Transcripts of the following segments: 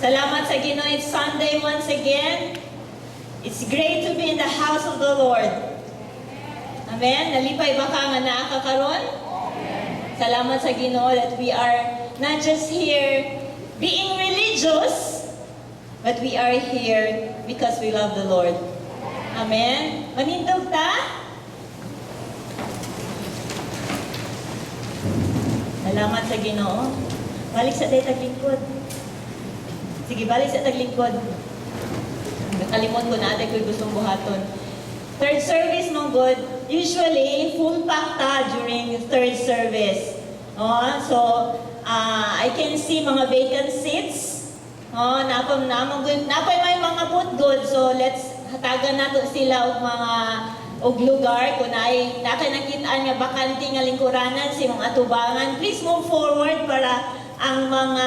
Salamat sa Ginoo. It's Sunday once again. It's great to be in the house of the Lord. Amen. Nalipay ba ka nga naa ka karon? Salamat sa Ginoo that we are not just here being religious, but we are here because we love the Lord. Amen. Manindog ta? Salamat sa Ginoo. Balik sa day taglingkod. Sige, balik sa taglingkod. Nakalimot ko na ate ko'y gustong buhaton. Third service man gud, usually full pack ta during third service. Oh, so I can see mga vacant seats. Oh, napa namang gud, napay may mga booth gud. So let's hatagan nato sila og mga og lugar kung naay naka nakitaan nga bakante nga lingkuranan sa mga atubangan. Please move forward para ang mga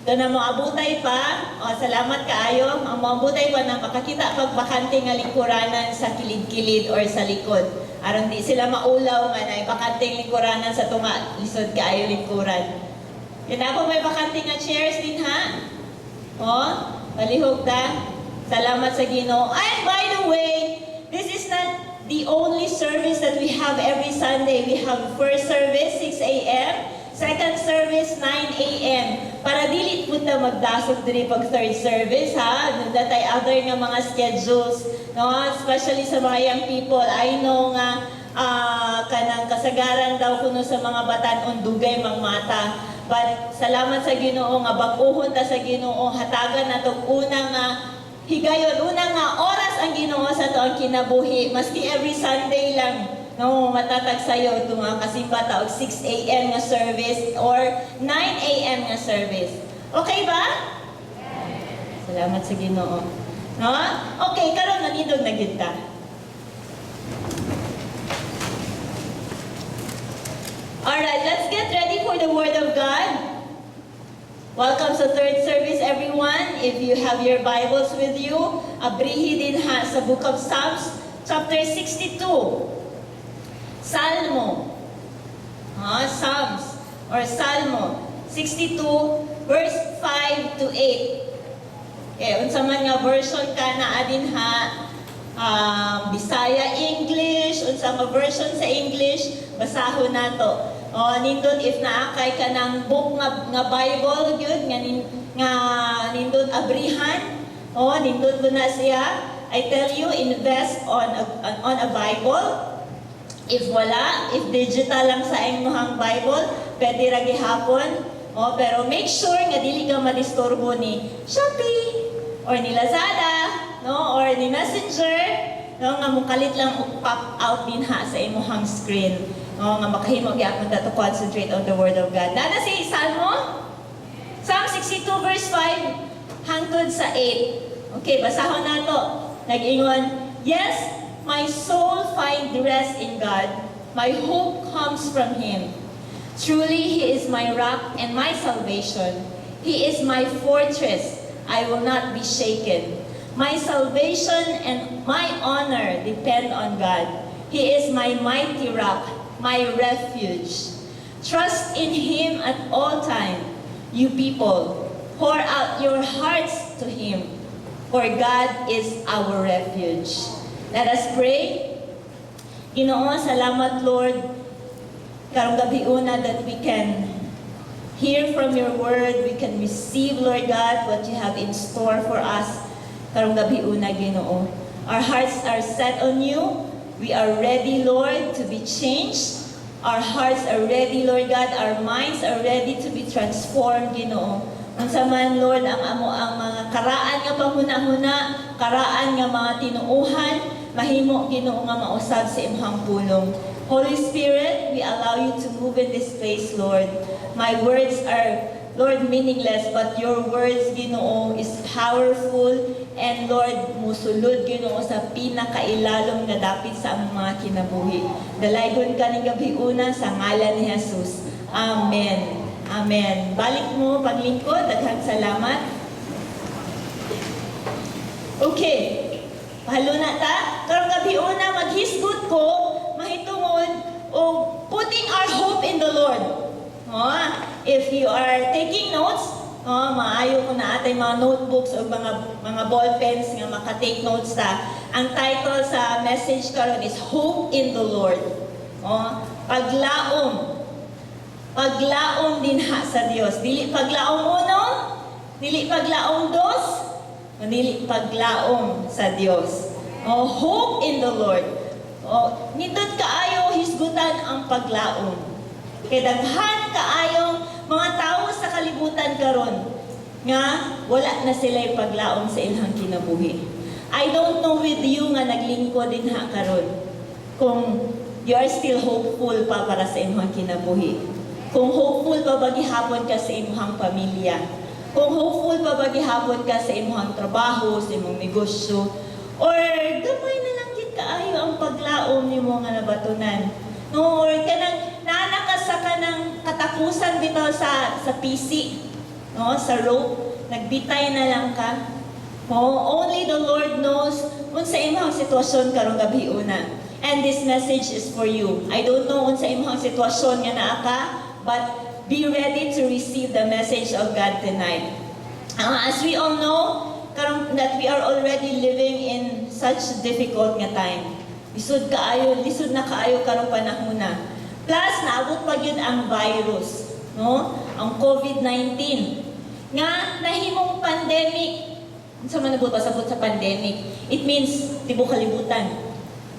kana mo abutay pa. O, salamat kaayo. Ang mga abutay pa na makakita pag bakante nga lingkuranan sa kilid-kilid or sa likod. Aron di sila maulaw nga na bakante lingkuranan sa tunga, lisod kaayo lingkuran. Yan ako may bakante nga chairs din ha. Oh, palihog ta. Salamat sa Ginoo. And by the way, this is not the only service that we have every Sunday. We have first service 6 a.m., second service 9 a.m. Para dili pud ta magdasok diri pag third service ha. That ay other nga mga schedules, no? Especially sa mga young people. I know nga kanang kasagaran daw kuno sa mga batan-on dugay mang mata. But salamat sa Ginoo nga bag-ohon ta sa Ginoo, hatagan natong una nga higayon, una nga oras ang Ginoo sa atoang kinabuhi, maski every Sunday lang, no, matatag sayo itong mga kasimba ta og 6 a.m. nga service or 9 a.m. nga service. Okay ba? Salamat sa Ginoo. No? Okay, karon nanindog na gyud ta. Alright, let's get ready for the Word of God. Welcome sa third service, everyone. If you have your Bibles with you, abrihi din ha sa Book of Psalms, chapter 62. Salmo. Ha, Psalms or Salmo 62, verse 5 to 8. Okay, unsa man nga version ka na adin ha, Bisaya, English, unsa nga version sa English, basahon nato. O, nindot if naakay ka ng book nga Bible gyud nga nga nindot abrihan. O, nindot mo na siya. I tell you, invest on a Bible. If wala, if digital lang sa imong Bible, pwede ra gihapon. O, pero make sure nga dili ka madisturbo ni Shopee or ni Lazada, no, or ni Messenger, no, nga mukalit lang og pop out din ha sa imong screen. No, nga makahimo gyapon ta to concentrate on the Word of God. Nana si Salmo? Psalm 62 verse 5 hangtod sa 8. Okay, basahon nato. Nag-ingon, "Yes, my soul find rest in God. My hope comes from Him. Truly, He is my rock and my salvation. He is my fortress. I will not be shaken. My salvation and my honor depend on God. He is my mighty rock, my refuge. Trust in Him at all time, you people. Pour out your hearts to Him, for God is our refuge." Let us pray. Ginoo, salamat, Lord, karong gabi una that we can hear from your word, we can receive, Lord God, what you have in store for us karong gabi una, Ginoo. Our hearts are set on you. We are ready, Lord, to be changed. Our hearts are ready, Lord God. Our minds are ready to be transformed, Ginoo. Unsa man, Lord, ang amo ang mga karaan nga panghuna-huna, karaan nga mga tinuuhan, mahimo, Ginoo, nga mausab sa imong pulong. Holy Spirit, we allow you to move in this place, Lord. My words are, Lord, meaningless, but your words, Ginoo, is powerful and, Lord, musulod, Ginoo, sa pinakailalom nga dapit sa among mga kinabuhi. Dalaygon ka ning gabi una sa ngalan ni Jesus. Amen. Amen. Balik mo paglingkod, daghang salamat. Okay. Pahalo na ta. Karong gabi una maghisgot ko mahitungod og putting our hope in the Lord. Oh, if you are taking notes, No, maayo kung naa tay mga notebooks o mga ballpens nga maka-take notes ta. Ang title sa message karon is Hope in the Lord. Oh, paglaom. Paglaom dinha sa Dios. Dili paglaom uno, dili paglaom dos, dili paglaom sa Dios. Oh, hope in the Lord. Oh, nindot kaayo hisgutan ang paglaom. Kay daghan kaayong mga tao sa kalibutan karon nga wala na sila paglaom sa ilang kinabuhi. I don't know with you nga naglingkod dinha karon kung you are still hopeful pa para sa imong kinabuhi. Kung hopeful pa ba gihapon ka sa imong pamilya. Kung hopeful pa ba gihapon ka sa imong trabaho, sa imong negosyo, or gamay na lang gid kaayo ang paglaom nimo nga nabatunan. No, or kanang naa ka sa kanang katapusan bitaw sa PC, no, sa rope, nagbitay na lang ka. Oh, only the Lord knows unsa imong sitwasyon karong gabi una. And this message is for you. I don't know unsa imong sitwasyon nga naa ka, but be ready to receive the message of God tonight. As we all know, karong that we are already living in such difficult nga time. Lisod kaayo, lisod na kaayo karong panahon na. Plus, naabot pa gyud ang virus, no? Ang COVID-19 nga nahimong pandemic. Unsa man nabot pasabot sa pandemic? It means tibuok kalibutan.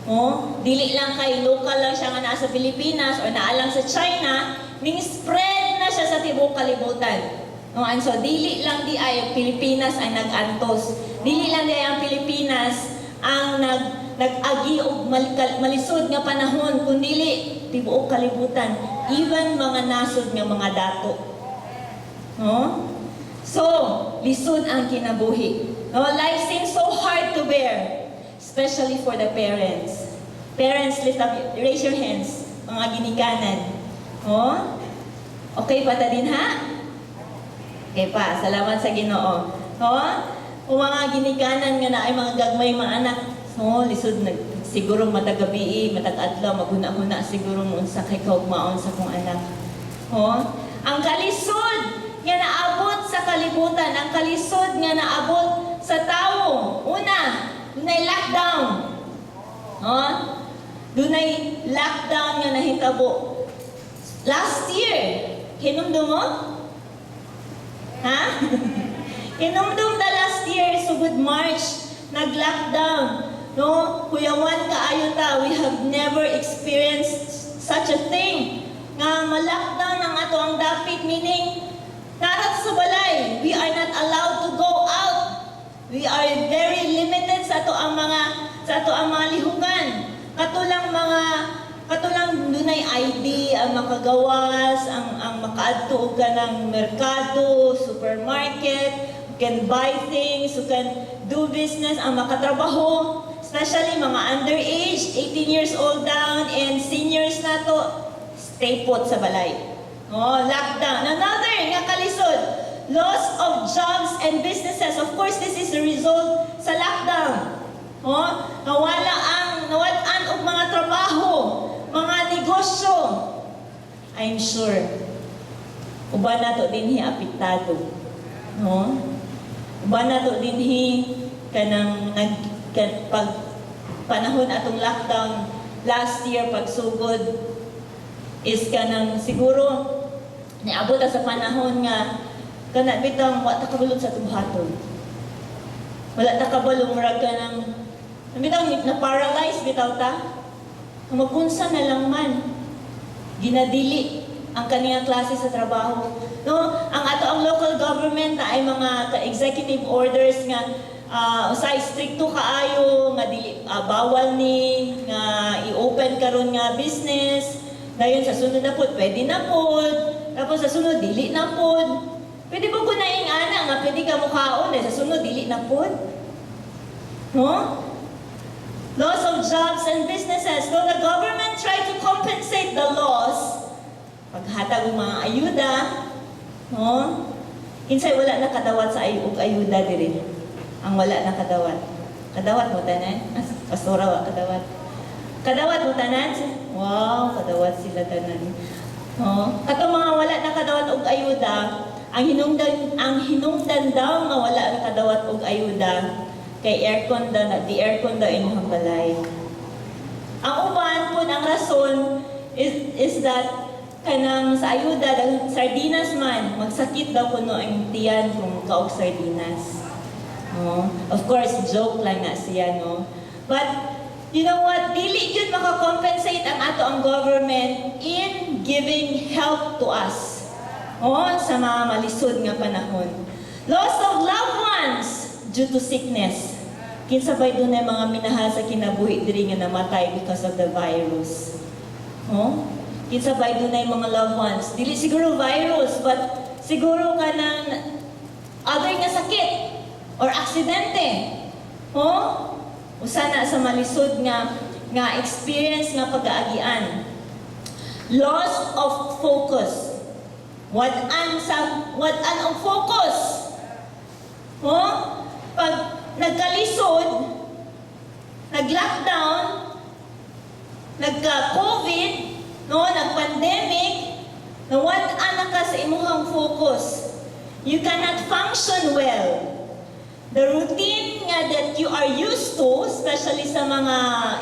Oh, dili lang kay local lang siya nga naa sa Pilipinas or naa lang sa China, ning spread na siya sa tibuok kalibutan. No, and so dili lang diay ang Pilipinas ang nag-antos. Dili lang diay ang Pilipinas ang nag-agi og malisod nga panahon, kundili tibuok kalibutan, even mga nasod nga mga dato. No? So, lisod ang kinabuhi. No, life seems so hard to bear, especially for the parents. Parents, lift up, raise your hands, mga ginikanan. No? Okay pa ta dinha? Okay pa, salamat sa Ginoo. No? Kung mga ginikanan nga naay mga gagmay mga anak, no, lisod nag siguro matag gabi, matag adlaw maghuna-huna siguro mo unsa kay kaugmaon sa kong anak. No? Ang kalisod nga naabot sa kalibutan, ang kalisod nga naabot sa tao. Una, dunay lockdown. No? Dunay lockdown nga nahitabo. Last year, hinumdum mo? Ha? Hinumdum na last year, sugod March, nag-lockdown. No? Kuyawan kaayo ta, we have never experienced such a thing. Nga ma-lockdown ang ato ang dapit, meaning, naa ra ta sa balay. We are not allowed to go out. We are very limited sa ato ang mga lihukan. Kato lang dunay ID ang makagawas, ang makaadto og kanang merkado, supermarket, you can buy things, you can do business, ang makatrabaho, especially mga underage, 18 years old down and seniors na to, stay put sa balay. Oh, lockdown. Another nga kalisod, loss of jobs and businesses. Of course, this is the result sa lockdown. Oh, nawala ang nawad-an og mga trabaho, mga negosyo. I'm sure uban nato dinhi apektado. No? Uban nato dinhi kanang nag kan, pag panahon atong lockdown last year pagsugod is kanang siguro niabot ta sa panahon nga kana bitang wa ta kabalo sa buhaton. Wala ta kabalo, murag kanang bitaw na paralyze bitaw ta. Magunsa na lang man. Ginadili ang kaniyang klase sa trabaho. No, ang ato ang local government na ay mga executive orders nga usay strikto kaayo nga dili bawal ni nga i-open karon nga business. Dayon sa sunod na pod pwede na pod. Tapos sa sunod dili na pod. Pwede ba ko na ana nga pwede ka mukaon eh, sa sunod dili na pod? No? Loss of jobs and businesses. Though the government tried to compensate the loss, paghatag og mga ayuda, no? Kinsay wala nakadawat sa og ayuda diri? Ang wala nakadawat. Kadawat mo tanan? Ah, pastora wa kadawat. Kadawat mo tanan? Wow, kadawat sila tanan. No? Katong mga wala nakadawat og ayuda, Ang hinungdan daw nga wala nakadawat og ayuda kay aircon daw na di aircon daw inyong balay. Ang uban pud, ang rason is that kanang sa ayuda dahil sardinas man, magsakit daw kuno ang tiyan kung kaog sardinas. No? Of course, joke lang na siya, no? But you know what? Dili yun makakompensate ang ato ang government in giving help to us. Oh, sa mga malisod nga panahon. Loss of loved ones due to sickness. Kinsa bay dunay mga minahal sa kinabuhi diri nga namatay because of the virus? Oh? Kinsa bay dunay mga loved ones? Dili siguro virus, but siguro kanang other nga sakit or aksidente. Oh? Usa na sa malisod nga experience nga pag-aagian. Loss of focus. Wad-an ang focus. Oh? Pag nagkalisod, nag-lockdown, nagka-COVID, no, nag-pandemic, nawad-an na ka sa imuhang focus. You cannot function well. The routine nga that you are used to, especially sa mga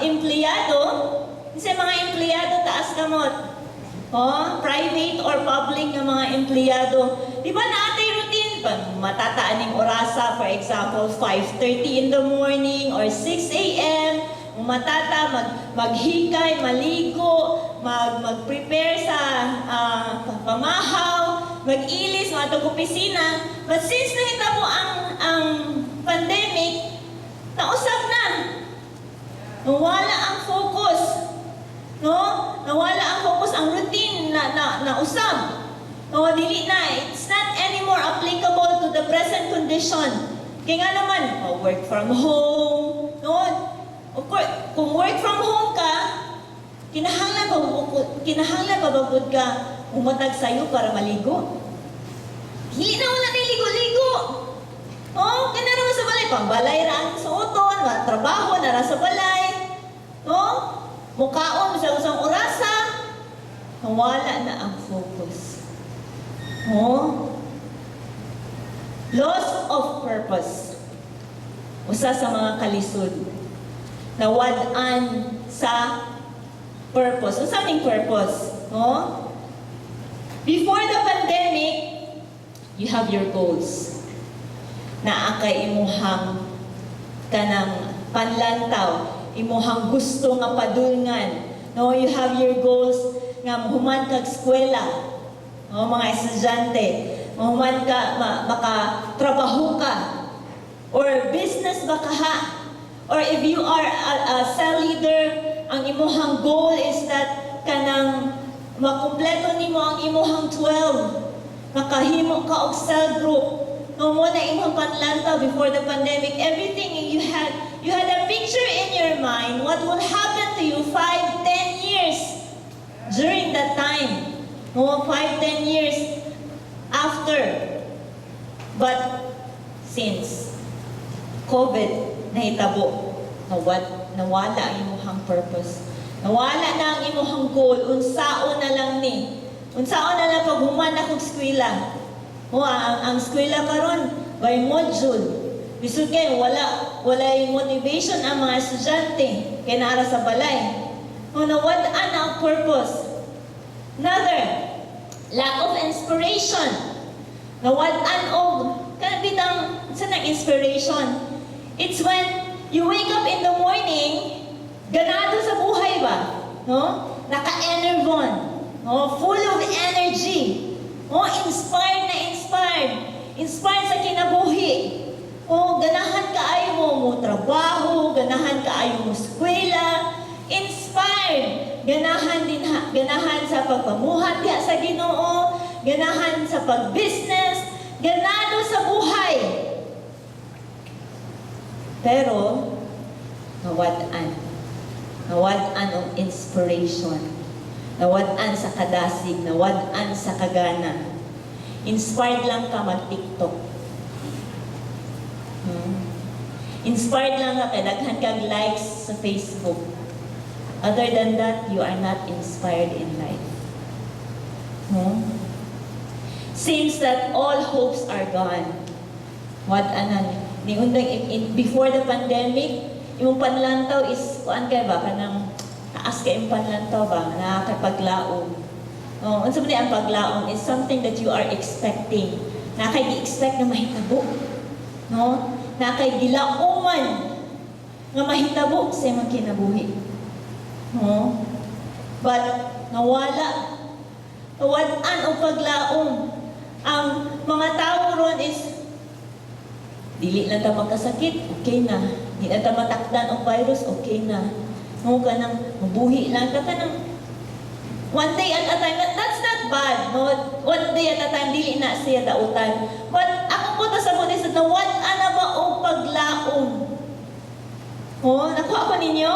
empleyado, taas kamot. Oh, private or public nga mga empleyado. Di ba naa tay routine? Pag matata aning orasa, for example, 5:30 in the morning or 6 a.m., matata, maghikay, maligo, mag-prepare sa pamahaw, mag-ilis, mga opisina. But since nahitabo ang pandemic, nausab na. Nawala ang focus. No? Nawala ang focus, ang routine na nausab. No, dili na. It's not anymore applicable to the present condition. Kaya nga naman, oh, work from home. No? Of course, kung work from home ka, kinahanglan pa ba gud ka umatag sayo para maligo? Dili na, wala na ligo-ligo. Oh, kana naman sa balay, pambalay ra ang suoton, trabaho na ra sa balay. No? Mukaon sa usang orasa, nawala na ang focus. Oh? Loss of purpose. Usa sa mga kalisod. Nawad-an sa purpose. Unsa ning purpose? No? Before the pandemic, you have your goals. Naa kay imuhang kanang panlantaw, imuhang gusto nga padulngan. No, you have your goals nga muhuman kag eskwela. No, mga estudyante, mahuman ka, maka trabaho ka or business ba ka ha? Or if you are a cell leader, ang imuhang goal is that kanang makumpleto nimo ang imuhang 12. Makahimo ka og cell group. No mao na imong panlantaw before the pandemic. Everything you had a picture in your mind what will happen to you 5, 10 years during that time. No, 5, 10 years after. But since COVID nahitabo, nawala ang imuhang purpose. Nawala na ang imuhang goal. Unsaon na lang ni? Unsaon na lang pag human akong eskwela? Mo ang eskwela karon by module. Bisod kay wala yung motivation ang mga estudyante kay naa ra sa balay. O nawad-an na ang purpose. Another, lack of inspiration. Nawad-an og kanang bitang sa nang inspiration. It's when you wake up in the morning, ganado sa buhay ba? No? Naka-enervon. No? Full of energy. No? Inspired na inspired. Inspired sa kinabuhi. Oh, ganahan kaayo mo mo trabaho, ganahan kaayo mo eskwela, inspired. Ganahan din ha, ganahan sa pagpamuhat diha sa Ginoo, ganahan sa pag-business, ganado sa buhay. Pero nawad-an. Nawad-an og inspiration. Nawad-an sa kadasig, nawad-an sa kagana. Inspired lang ka mag-TikTok. Inspired lang ka kay daghan kag likes sa Facebook. Other than that, you are not inspired in life. Seems that all hopes are gone. What anan ni undang before the pandemic, imong panlantaw is kuan kay ba, kanang taas kay imong panlantaw ba, nakakapaglaom. Oh, unsa man ni ang paglaom is something that you are expecting. Na kay gi-expect na mahitabo. No? Na kay gilauman nga mahitabo sa imong kinabuhi. No? But nawala. Nawad-an og paglaom. Ang mga tao ron is dili lang ta magkasakit, okay na. Di lang ta matakdan og virus, okay na. No, kanang mabuhi lang ta, kanang one day at a time. That's not bad, no? One day at a time, dili na siya dautan. But ako po ta sa is nawad-an na ba og paglaom? Oh, nakuha ko ninyo?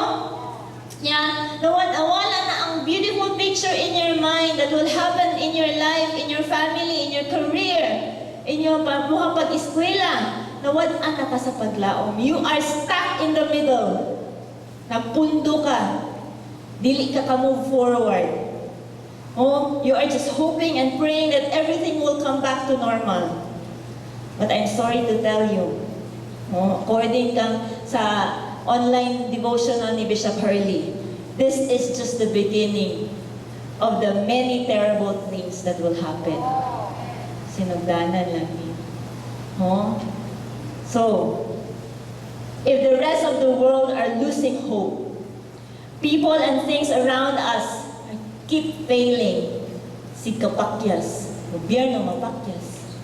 Yeah, nawala na ang beautiful picture in your mind that will happen in your life, in your family, in your career, in your muhang pag-eskwela. Nawad-an na ka sa paglaom. You are stuck in the middle. Napundo ka. Dili ka ka move forward. Oh, you are just hoping and praying that everything will come back to normal. But I'm sorry to tell you, oh, according kang sa online devotional ni Bishop Hurley, this is just the beginning of the many terrible things that will happen. Sinugdanan lang ni. Oh? So, if the rest of the world are losing hope, people and things around us keep failing, si kapakyas, gobyerno mapakyas,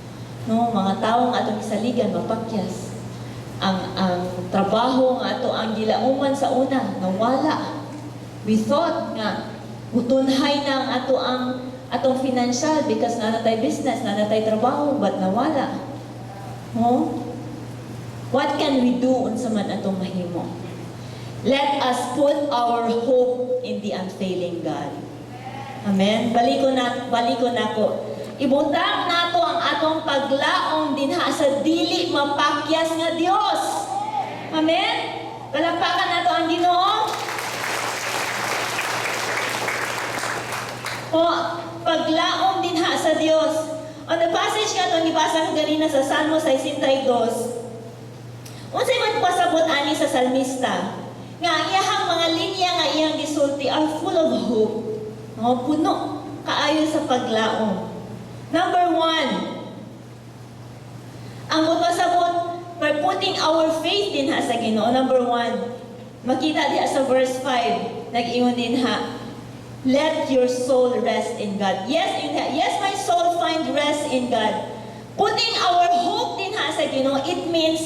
no, mga taong atong isaligan mapakyas. Ang trabaho nga ato ang gilauman sa una nawala. We thought nga mutunhay na ang ato ang atong financial because naa na tay business, naa na tay trabaho, but nawala. No? What can we do, unsa man atong mahimo? Let us put our hope in the unfailing God. Amen. Baliko na ko. Ibutang nato ang atong paglaom dinha sa dili mapakyas nga Dios. Amen. Palakpakan nato ang Ginoo. O, paglaom dinha sa Dios. On the passage nga itong gibasa ko ganina sa Salmo 62, unsay man pasabot ani sa salmista? Nga ang iyahang mga linya nga iyang gisulti are full of hope. No, puno kaayo sa paglaom. Number one, ang pasabot by putting our faith dinha sa Ginoo. Number one, makita diha sa verse 5, nag-ingon dinha, "Let your soul rest in God." Yes, in yes, my soul find rest in God. Putting our hope dinha sa Ginoo, it means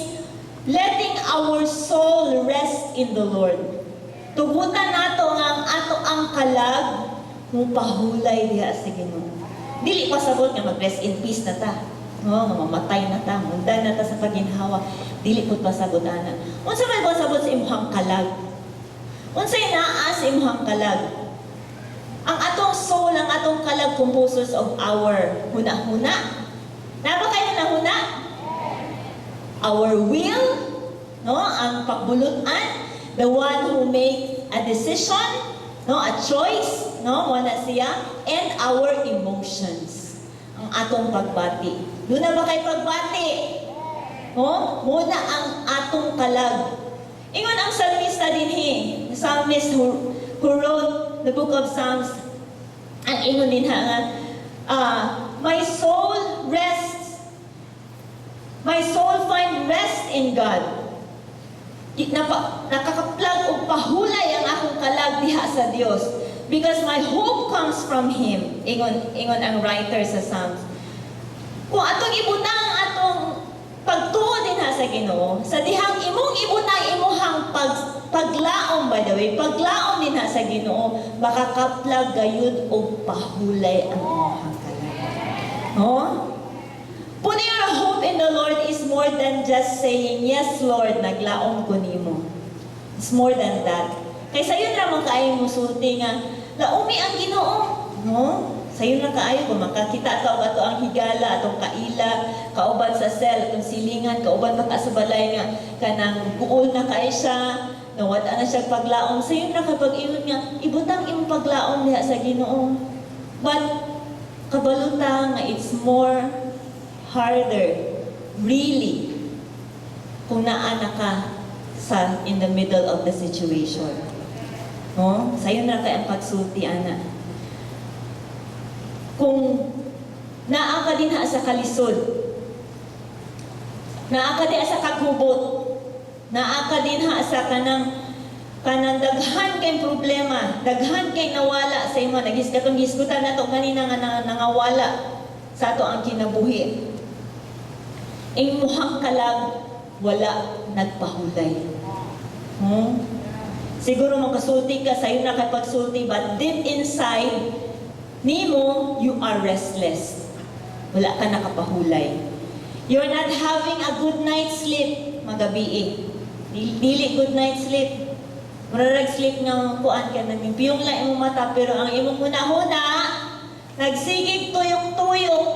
letting our soul rest in the Lord. Tugutan nato nga ang ato ang kalag mupahulay diha sa Ginoo. Dili pasabot nga mag-rest in peace na ta. No, nga mamatay na ta, mundan na ta sa paginhawa. Dili pud pasabot ana. Unsa may pasabot sa imong kalag? Unsay naa sa imong kalag? Ang atong soul, ang atong kalag composes of our huna-huna. Naa ba kay huna-huna? Our will, no? Ang pagbulutan, the one who make a decision, no? A choice, no? Mo na siya, and our emotions. Ang atong pagbati. Duna ba kay pagbati? No? Mo na ang atong kalag. Ingon ang psalmista dinhi, the psalmist who wrote the book of Psalms, ang ingon dinha nga, "My soul rests, my soul find rest in God." Nakakaplag og pahulay ang akong kalag diha sa Dios because my hope comes from Him. Ingon ang writer sa Psalms. Kung atong ibutang ang atong pagtuo dinha sa Ginoo, sa dihang imong ibutang imuhang paglaom, by the way, paglaom dinha sa Ginoo, makakaplag gayud og pahulay ang imuhang kalag. No? Putting your hope in the Lord is more than just saying, "Yes, Lord, naglaom ko nimo." It's more than that. Kay sayon ra man kaayo musulti nga, "Laumi ang Ginoo." No? Sayon lang kaayo kung makakita ka og ato ang higala, atong kaila, kauban sa cell, atong silingan, kauban pa ka sa balay nga kanang guol na kay siya, nawad na siya paglaom. Sayon ra kapag ingon nga, "Ibutang imong paglaom diha sa Ginoo." But Kabalo ta nga it's more harder, really, kung naa na ka sa in the middle of the situation. No? Sayo na kay ang pagsulti ana. Kung naa ka dinha sa kalisod, naa ka diha sa kaghubot, naa ka dinha sa kanang daghan kay problema, daghan kay nawala sa imo, nagis katong gisgutan nato kanina nga nangawala sa ato ang kinabuhi. Imuhang kalag wala nagpahulay. Siguro makasulti ka, sayo na kay pagsulti, but deep inside nimo, you are restless. Wala ka nakapahulay. You're not having a good night's sleep, magabii. Dili good night sleep. Murarag sleep nga kuan ka na, piyong lang imong mata, pero ang imong hunahuna, nagsigig tuyok-tuyok.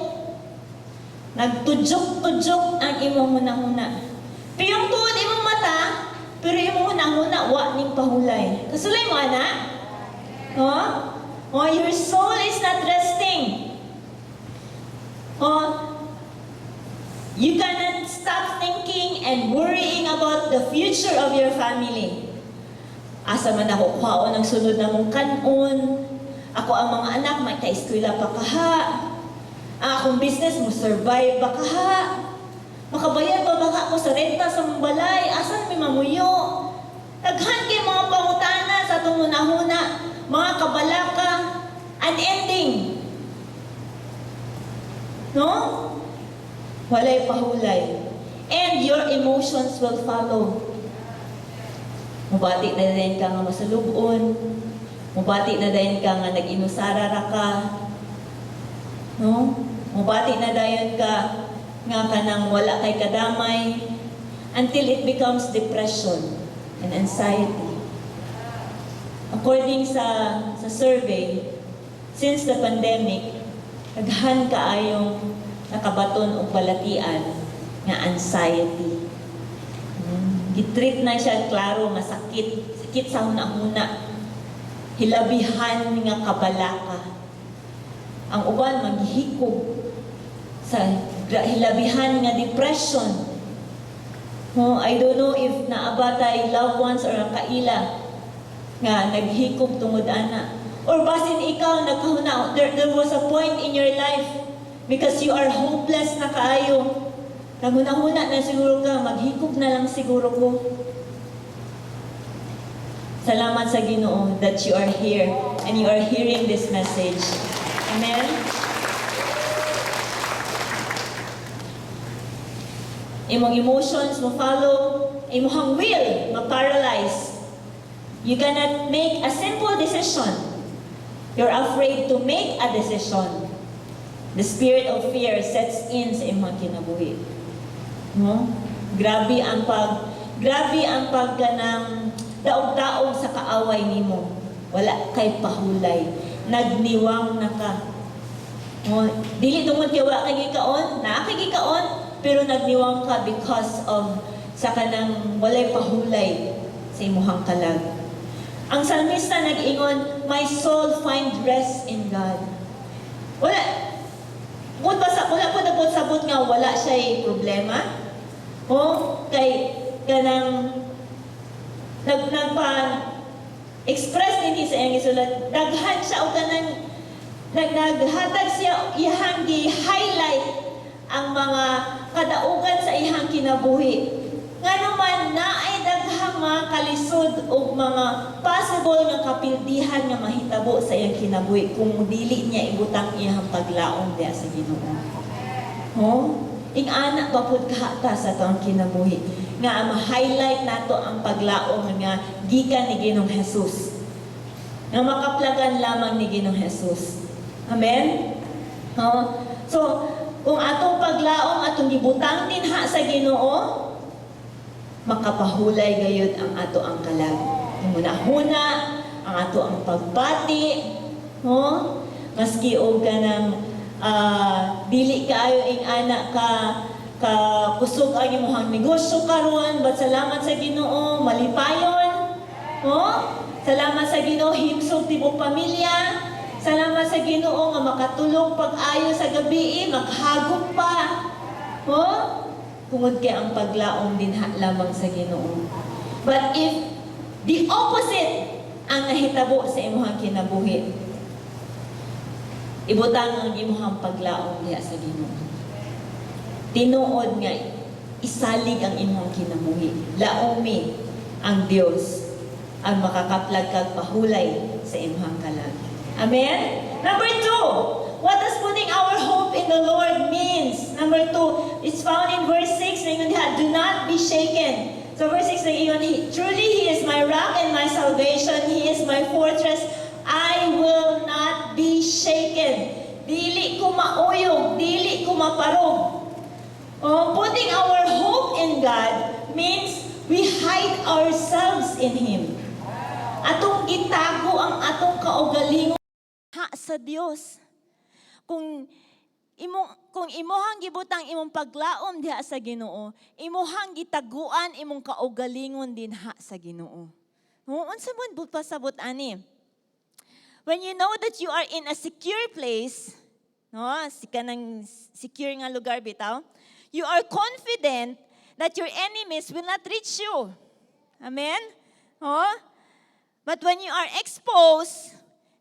Nagtudyok-tudyok ang imong hunahuna. Piyong tuod imong mata, pero imong hunahuna, wa ning pahulay. Kasulay mo, ana? Huh? Oh, your soul is not resting. Oh, you cannot stop thinking and worrying about the future of your family. Asa man ako kuhaon ang sunod na mong kanon? Ako ang mga anak, may ka-eskwela pa kaha? Ang akong business mo survive ba kaha? Makabayad pa ba ako sa renta sa mong balay? Asan may mamuyo? Daghan kay mga pangutana sa atong hunahuna, mga kabalaka, unending. No? Walay pahulay. And your emotions will follow. Mubati na din ka nga masalubon. Mubati na dayon ka nga nag-inusara ra ka. No? Mubati na dayon ka nga kanang wala kay kadamay until it becomes depression and anxiety. According sa survey, since the pandemic, daghan kaayong nakabaton og balatian nga anxiety. Gitreat na siya klaro nga sakit, sakit sa huna-huna. Hilabihan nga kabalaka. Ang uban maghikog sa hilabihan nga depression. No, I don't know if naa ba tay loved ones or ang kaila nga naghikog tungod ana. Or basin ikaw nagkahuna, there was a point in your life because you are hopeless na kaayo. Naghuna-huna na siguro ka, maghikog na lang siguro ko. Salamat sa Ginoo that you are here and you are hearing this message. Amen? Imong emotions mo follow, imong will ma-paralyze. You cannot make a simple decision. You're afraid to make a decision. The spirit of fear sets in sa imong kinabuhi. No? Grabe ang pag kanang daog-daog sa kaaway nimo. Wala kay pahulay. Nagniwang na ka. No? Dili tungod kay wala kay gikaon, naa kay gikaon, pero nagniwang ka because of sa kanang walay pahulay sa imuhang kalag. Ang salmista nag-ingon, "My soul find rest in God." Wala, kung ba sa, wala po na sabot nga wala siya problema. O, kay kanang nagpa express din sa iyang isulat, daghan siya og kanang naghatag siya, iyang gi-highlight ang mga kadaugan sa iyang kinabuhi. Ngano man naay daghang mga kalisod ug mga possible nga kapildihan nga mahitabo sa iyang kinabuhi kung dili niya ibutang iyang paglaom diha sa Ginoo. Ho? Ing-ana ba pud ka sa atong kinabuhi nga ma-highlight nato ang paglaom nga gikan ni Ginoong Jesus, nga makaplagan lamang ni Ginoong Jesus. Amen? Ho? So, kung atong paglaom atong gibutang dinha sa Ginoo, makapahulay gayud ang ato ang kalag. Huna-huna, ang ato ang pagbati, no? Maski og kanang dili kaayo ing ana ka kusog ang imong negosyo karon, but salamat sa Ginoo, malipayon. No? Salamat sa Ginoo, himsog tibok pamilya. Salamat sa Ginoo nga makatulog pag-ayo sa gabi, maghagop pa. Oh? Tungod kay ang paglaom dinha lamang sa Ginoo. But if the opposite ang nahitabo sa imong kinabuhi, ibutang ang imong paglaom diha sa Ginoo. Tinuod nga isalig ang imong kinabuhi. Laomi ang Dios ang makakaplag kag pahulay sa imong kalag. Amen? Number two, what does putting our hope in the Lord means? Number two, it's found in verse 6. Ingon diha, "Do not be shaken." So verse 6 ingon, "Truly He is my rock and my salvation. He is my fortress. I will not be shaken." Dili ko mauyog, dili ko maparog. Oh, putting our hope in God means we hide ourselves in Him. Atong gitago ang atong kaugalingon ha sa Dios. Kung imuhang gibutang imong paglaom diha sa Ginoo, imuhang gitaguan imong kaugalingon dinha sa Ginoo. No, unsa man buot pasabot ani? When you know that you are in a secure place, no, si kanang secure nga lugar bitaw, you are confident that your enemies will not reach you. Amen? Oh? But when you are exposed,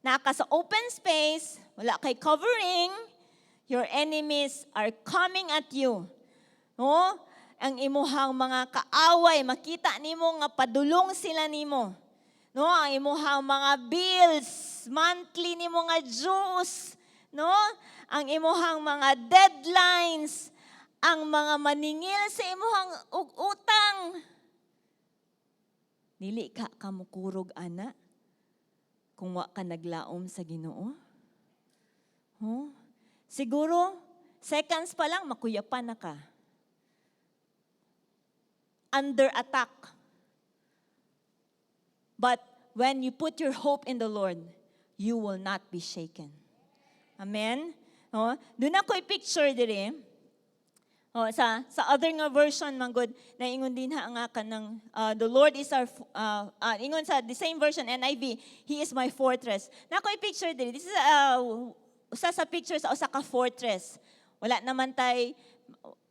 naa ka sa open space, wala kay covering, your enemies are coming at you. No? Ang imuhang mga kaaway, makita nimo nga padulong sila nimo. No, ang imuhang mga bills, monthly nimo nga dues, no? Ang imuhang mga deadlines, ang mga maningil sa imuhang og utang. Dili ka kamukurog ana kung wa ka naglaom sa Ginoo. Huh? Siguro, seconds pa lang, makuyapan na ka. Under attack. But when you put your hope in the Lord, you will not be shaken. Amen? Oh, duna ko'y picture diri. Oh, sa other nga version man gud na ingon dinha nga kanang the Lord is our ingon sa the same version, NIV, "He is my fortress." Naa ko'y picture diri. This is usa sa picture sa usa ka fortress. Wala naman tay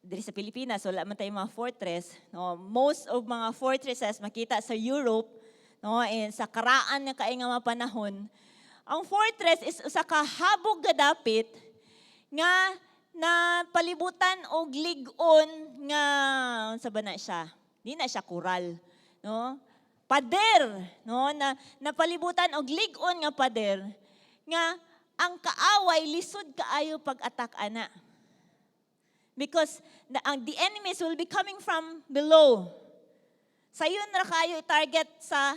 diri sa Pilipinas, wala man tay mga fortress. No, most of mga fortresses makita sa Europe, no, and sa karaan nga kay nga mga panahon. Ang fortress is usa ka habog nga dapit nga na palibutan og lig-on nga, unsa ba na siya? Di na siya kural, no? Pader, no? Na napalibutan og lig-on nga pader nga ang kaaway lisod kaayo pag-attack ana. Because the enemies will be coming from below. Sayon ra kayo i-target sa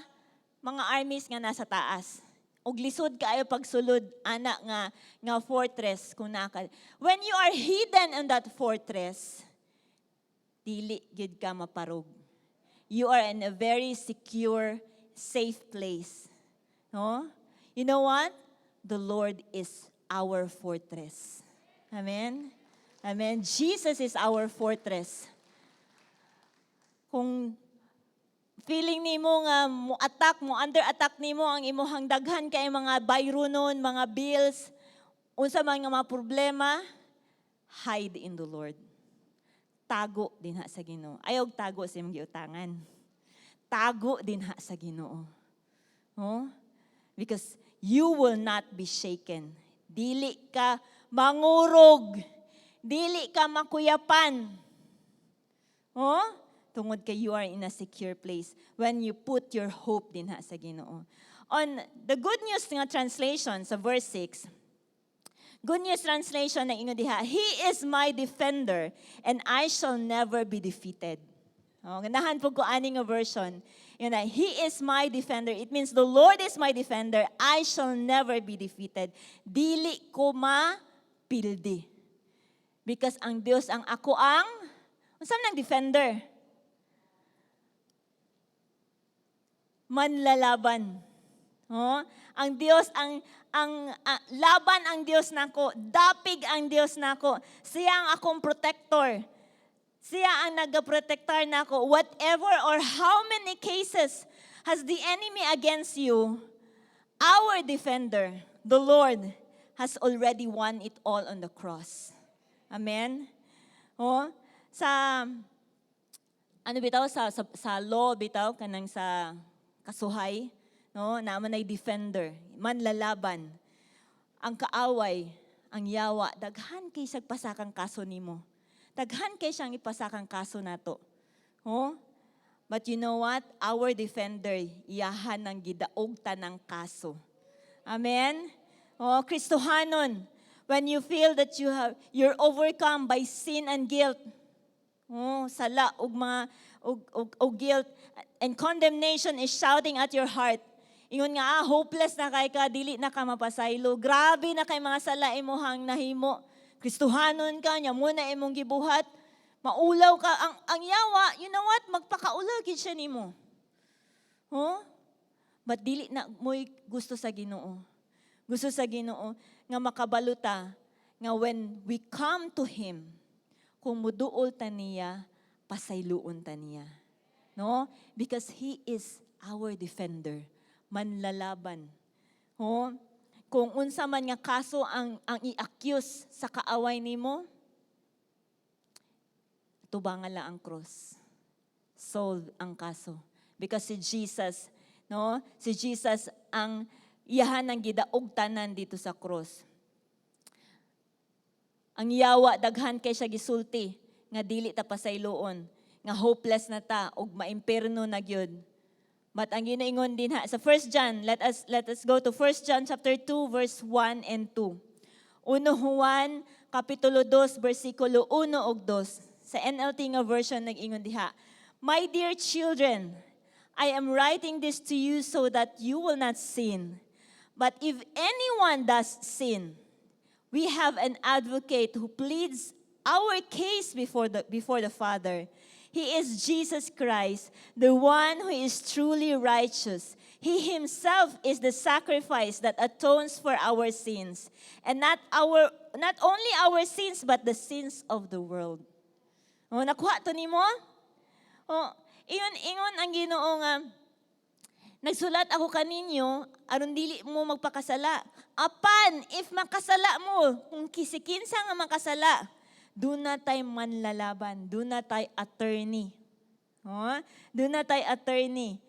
mga armies nga nasa taas. Og lisod kaayo pagsulod ana nga fortress kung naka. When you are hidden in that fortress, dili gyud ka maparog. You are in a very secure, safe place. No? You know what? The Lord is our fortress. Amen. Amen. Jesus is our fortress. Kung feeling nimo nga mo attack mo, under attack nimo ang imuhang daghan kay mga bayronon, mga bills, unsa man nga mga problema, hide in the Lord. Tago dinha sa Ginoo. Ayaw tago sa imong giutangan. Tago dinha sa Ginoo. Oh? Because you will not be shaken. Dili ka mangurog. Dili ka makuyapan. Oh? Tungod kay you are in a secure place when you put your hope dinha sa Ginoo. On the Good News nga translation sa verse 6, Good News Translation na ingon diha, "He is my defender and I shall never be defeated." Oh, ganahan po ko ani nga version. Yun na, "He is my defender." It means the Lord is my defender. I shall never be defeated. Dili ko mapildi. Because ang Dios ang ako ang, unsa man ang defender? Manlalaban. Oh, ang Dios ang laban ang Dios nako, dapig ang Dios nako. Siya ang akong protector. Siya ang nagaprotektar nako. Whatever or how many cases has the enemy against you, our defender, The Lord has already won it all on the cross. Amen? Oh, sa ano bitaw sa law bitaw, kanang sa kasuhay, no, naa man ay defender, manlalaban. Ang kaaway, ang yawa, daghan kay siyang pasakang kaso nimo. Daghan kay siyang ipasakang kaso nato. Oh, but you know what? Our defender, iyahan ng gidaog tanang kaso. Amen? Oh, Kristohanon, when you feel that you're overcome by sin and guilt, oh, sala ug mga ug guilt and condemnation is shouting at your heart. Ingon nga, ah, hopeless na kay ka, dili na ka mapasaylo. Grabe na kay mga sala imuhang nahimo. Kristohanon ka, nya mao na imong gibuhat. Maulaw ka ang yawa, you know what? Magpakaulaw gid siya nimo. Huh? But dili na mo'y gusto sa Ginoo. Gusto sa Ginoo nga makabalo ta nga when we come to Him, kung muduol ta niya, pasayloon ta niya. No? Because He is our defender. Manlalaban. No? Kung unsa man nga kaso ang i-accuse sa kaaway nimo, tubangan lang ang cross. Solve ang kaso. Because si Jesus, no? Si Jesus ang iyahan ng gidaog tanan dito sa cross. Ang yawa, daghan kay siya gisulti nga dili ta pasayloon, nga hopeless na ta ug maimperno na gyud. But ang ginaingon din ha sa 1 John, let us go to 1 John chapter 2 verse 1 and 2. 1 Juan kapitulo 2 bersikulo 1 ug 2. Sa NLT nga version, nag-ingon diha, "My dear children, I am writing this to you so that you will not sin. But if anyone does sin, we have an advocate who pleads our case before the Father. He is Jesus Christ, the one who is truly righteous. He himself is the sacrifice that atones for our sins. And not only our sins, but the sins of the world." Oh, nakuha to nimo? Oh, ingon ingon ang Ginoo nga, "Nagsulat ako kaninyo aron dili mo magpakasala. Apan if makasala mo, kung kisikinsa nga makasala, duna tay manlalaban, duna tay attorney." Oh, duna tay attorney.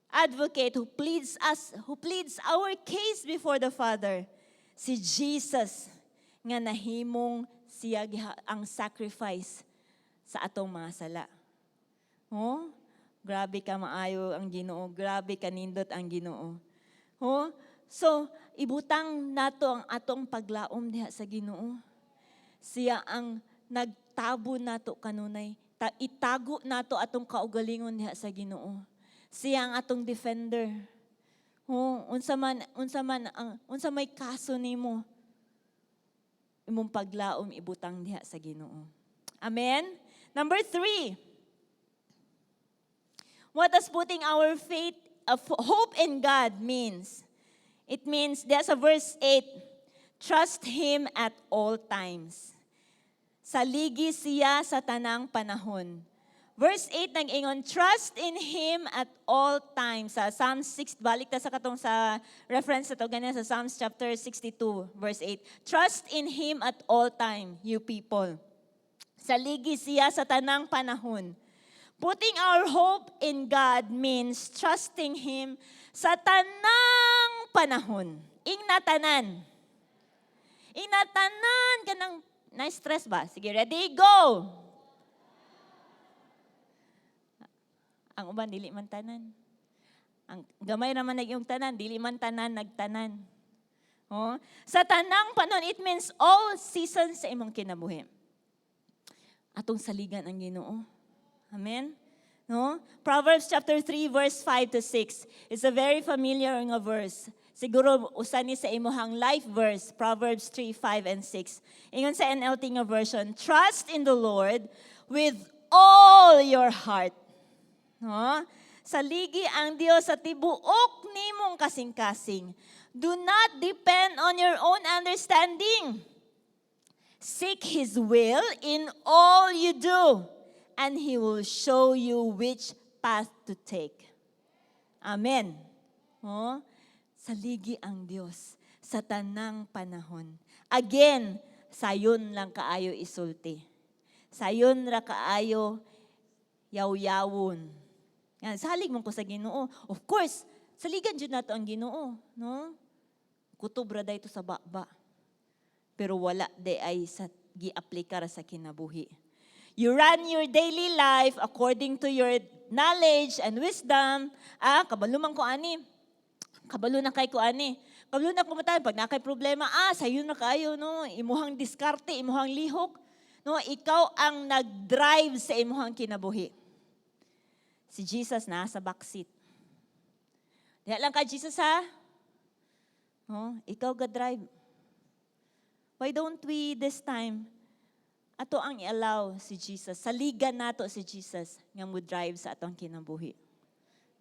Advocate who pleads us, who pleads our case before the Father. Si Jesus nga nahimong siya ang sacrifice sa atong mga sala. Oh, grabe ka maayo ang Ginoo, grabe ka nindot ang Ginoo. Oh, so ibutang nato ang atong paglaom diha sa Ginoo. Siya ang nagtabo nato kanunay. Itago nato atong kaugalingon diha sa Ginoo. Siya ang atong defender. Oh, unsa man ang unsa may kaso nimo, imong paglaom ibutang diha sa Ginoo. Amen. Number 3. What does putting our faith, hope in God means? It means, there's a verse 8, trust Him at all times. Saligi siya sa tanang panahon. Verse 8 nag-ingon, "Trust in Him at all times." Sa Psalms 6, balik ta sa katong sa reference sa to ganyan sa Psalms chapter 62, verse 8. "Trust in Him at all time, you people." Saligi siya sa tanang panahon. Putting our hope in God means trusting Him sa tanang panahon. Ingna tanan. Ingna tanan kanang na-stress ba? Sige, ready, go! Ang uban, dili man tanan. Ang gamay naman nag tanan, dili man tanan nagtanan. Oh? Sa tanang panahon, it means all seasons sa imong kinabuhi. Atong saligan ang Ginoo. Amen? No? Proverbs chapter 3 verse 5 to 6. It's a very familiar nga verse. Siguro usa ni sa imuhang life verse, Proverbs 3, 5 and 6. Ingon sa NLT nga version, "Trust in the Lord with all your heart." No? Saligi ang Dios sa tibuok nimong kasing-kasing. "Do not depend on your own understanding. Seek His will in all you do, and He will show you which path to take." Amen. Oh, saligi ang Dios Sa tanang panahon. Again, sayon lang kaayo isulti. Sayon ra kaayo yaw-yawon. Yan, salig man ko sa Ginoo. Of course, saligan jud nato ang Ginoo, no? Kutob ra dayto sa baba. Pero wala diay sa giaplikar sa kinabuhi. You run your daily life according to your knowledge and wisdom. Ah, kabalo man ko ani. Kabalo na kay ko ani. Kabalo na ko matan pag naa kay problema, ah, sayon na kayo, no? Imuhang diskarte, imuhang lihok. No, ikaw ang nag-drive sa imuhang kinabuhi. Si Jesus nasa backseat. Diha lang ka, Jesus, ha? No, ikaw ga-drive. Why don't we this time ato ang i-allow si Jesus, saligan nato si Jesus nga mo drive sa atong kinabuhi?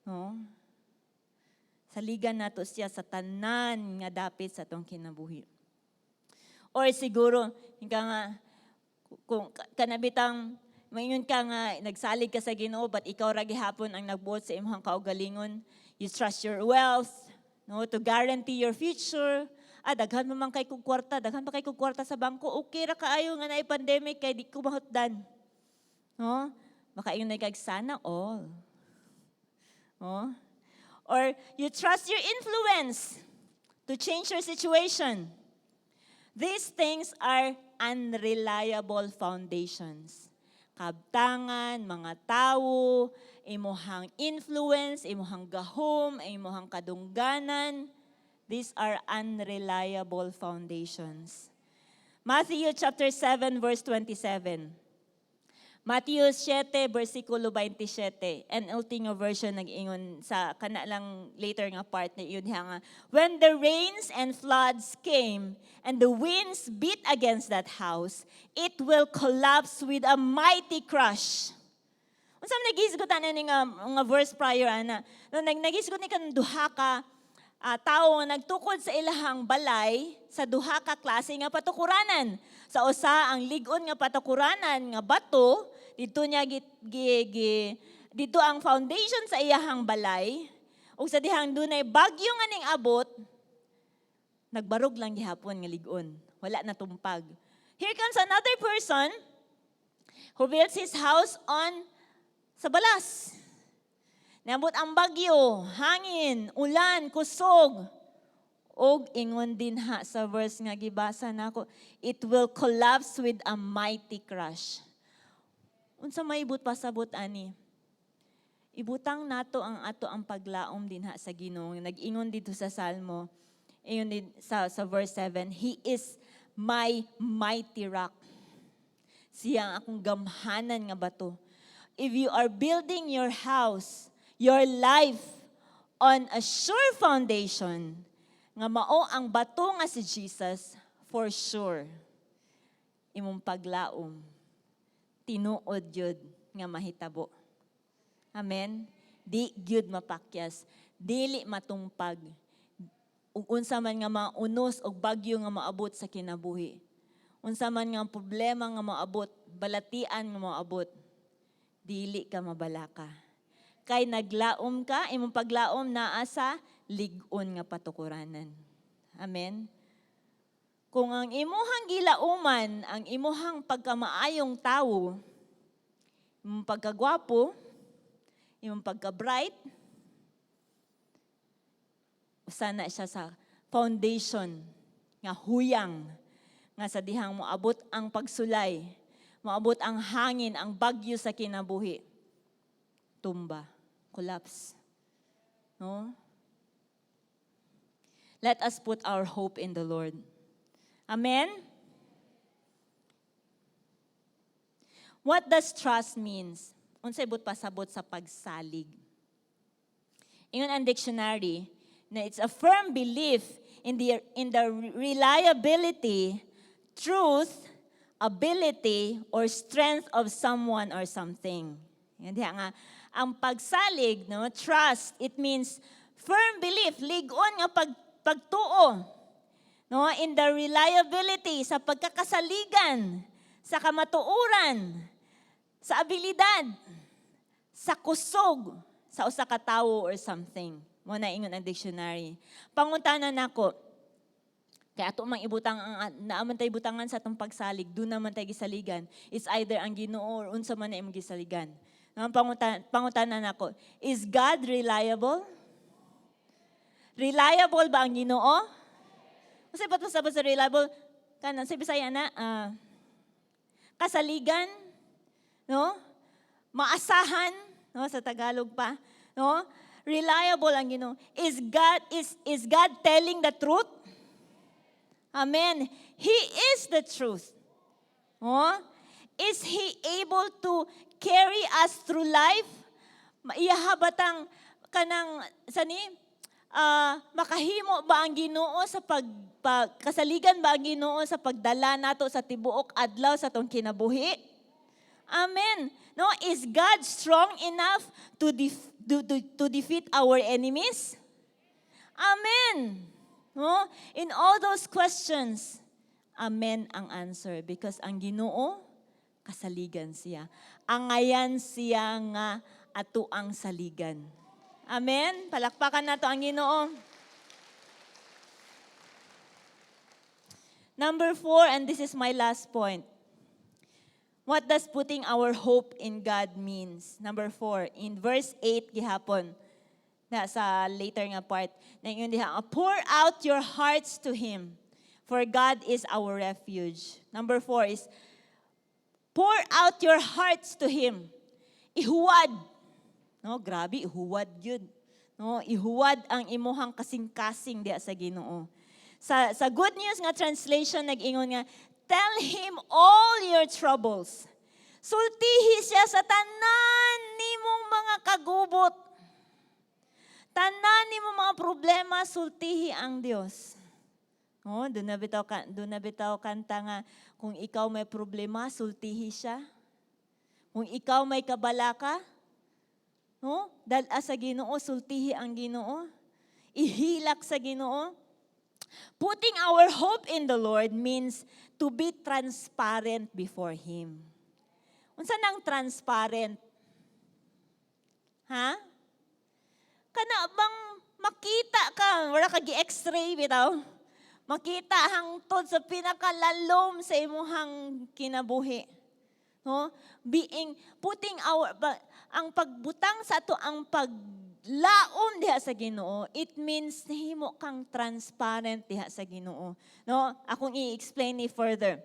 No? Saligan nato siya sa tanan nga dapit sa atong kinabuhi. Or siguro, ika nga, kung kanabitang maingon ka nga nagsalig ka sa Ginoo, but ikaw ra gihapon ang nagbuot sa imong kaugalingon. You trust your wealth, no, to guarantee your future. Ah, daghan man kay kog kwarta, daghan pa kay kog kwarta sa bangko. Okay ra kaayo nga naay pandemic kay di ko mahutdan. No? Baka ingon na kag "Sana all." No? Or you trust your influence to change your situation. These things are unreliable foundations. Kabtangan, mga tawo, imuhang influence, imuhang gahom, imuhang kadungganan. These are unreliable foundations. Matthew chapter 7 verse 27. Matthew 7 versikulo 27. NLT nga version, nag-ingon sa kana lang later nga part na yun nga, "When the rains and floods came and the winds beat against that house, it will collapse with a mighty crash." Unsa man nagisgot ana ni nga verse prior ana? No, nag nagisgot ni kan duha ka tawo nga nagtukod sa ilahang balay sa duha ka klase nga patukuranan. Sa usa, ang lig-on nga patukuranan nga bato, dito niya gi, gi, gi dito ang foundation sa iyahang balay. Ug sa dihang dunay bagyo nga ning abot, nagbarog lang gihapon nga lig-on. Wala na tumpag. Here comes another person who builds his house on sa balas. Niabot ang bagyo, hangin, ulan, kusog. Og ingon din ha sa verse nga gibasa nako, it will collapse with a mighty crash. Unsa may ibut pasabot ani? Ibutang nato ang ato ang paglaom dinha sa Ginoo. Nag-ingon dito sa Salmo, ingon din sa verse 7, "He is my mighty rock." Siya ang akong gamhanan nga bato. If you are building your house, your life on a sure foundation, nga mao ang bato nga si Jesus, for sure, imong paglaom, tinuod yun nga mahitabo. Amen? Di gyud mapakyas, dili matumpag. Ug unsa man nga mga unos og bagyo nga maabot sa kinabuhi. Unsa man nga problema nga maabot, balatian nga maabot, dili ka mabalaka. Kay naglaom ka, imong paglaom naa sa lig-on nga patukuranan. Amen? Kung ang imuhang gilauman, ang imuhang pagkamaayong tawo, imong pagkagwapo, imong pagka-bright, usa na siya sa foundation nga huyang nga sa dihang moabot ang pagsulay, moabot ang hangin, ang bagyo sa kinabuhi, tumba, collapse. No? Let us put our hope in the Lord. Amen? What does trust means? Unsay buot pasabot sa pagsalig? Ingon ang dictionary na it's a firm belief in the reliability, truth, ability, or strength of someone or something. Yan diha nga ang pagsalig, no, trust, it means firm belief, lig-on nga pagtuo. No, in the reliability, sa pagkakasaligan, sa kamatuoran, sa abilidad, sa kusog sa usa ka tawo or something. Mao na ingon ang dictionary. Pangutana nako, Kaya ato mang ibutang ang naaman tay butangan sa atong pagsalig, doon naman tay gisaligan. It's either ang Ginoo or unsa man na imong gisaligan. Ang pangutana nako, is God reliable? Reliable ba ang Ginoo? Kasi ba't pasabot sa reliable? Kanan sa Bisaya na, kasaligan, no? Maasahan, no? Sa Tagalog pa, no? Reliable ang Ginoo. Is God telling the truth? Amen. He is the truth. Oh? Is He able to carry us through life? Maiyaha batang kanang sani makahimo ba ang Ginoo sa pag kasaligan ba ang Ginoo sa pagdala nato sa tibuok adlaw sa atong kinabuhi? Amen. No, is God strong enough to defeat our enemies? Amen. No? In all those questions, amen ang answer because ang Ginoo, kasaligan siya. Angayan siya nga ato ang saligan. Amen. Palakpakan nato ang Ginoo. Number 4, and this is my last point. What does putting our hope in God means? Number 4, in verse 8 gihapon, na sa later nga part, na yun diha, "Pour out your hearts to Him, for God is our refuge." Number 4 is, pour out your hearts to Him. Ihuwad. No, grabe, ihuwad yun. No, ihuwad ang imuhang kasing-kasing diha sa Ginoo. Sa Good News nga translation, nag-ingon nga, "Tell Him all your troubles." Sultihi siya sa tanan nimong mga kagubot. Tanan nimong mga problema, sultihi ang Dios. Oh, doon na bitaw kanta nga kung ikaw may problema, sultihi siya. Kung ikaw may kabalaka, no? Dala sa Ginoo, sultihi ang Ginoo. Ihilak sa Ginoo. Putting our hope in the Lord means to be transparent before Him. Unsa nang transparent? Ha? Kana bang makita ka, wala ka gi-X-ray bitaw? Makita hangtod sa pinakalalom sa imuhang kinabuhi. No? Being putting our ang pagbutang sa ato ang paglaom diha sa Ginoo, it means nahimo kang transparent diha sa Ginoo. No? Akong i-explain ni further.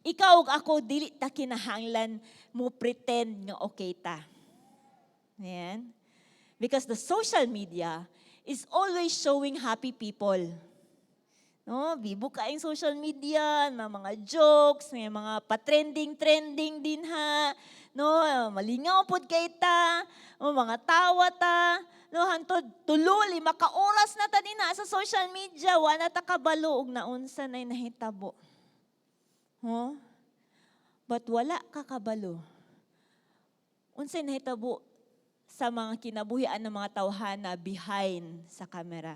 Ikaw ug ako, dili ta kinahanglan mo pretend nga okay ta. Ayan. Because the social media is always showing happy people. No, bibo ka yung social media, may mga jokes, may mga pa-trending-trending din ha. No, malingaw pod kay ta, no, mga tawa ta. No, hantod tulo, 5 ka oras na ta dinha sa social media, wa na ta kabalo og naunsa nay nahitabo. Huh? But wala ka kabalo unsay nahitabo sa mga kinabuhian ng mga tawhana behind sa camera.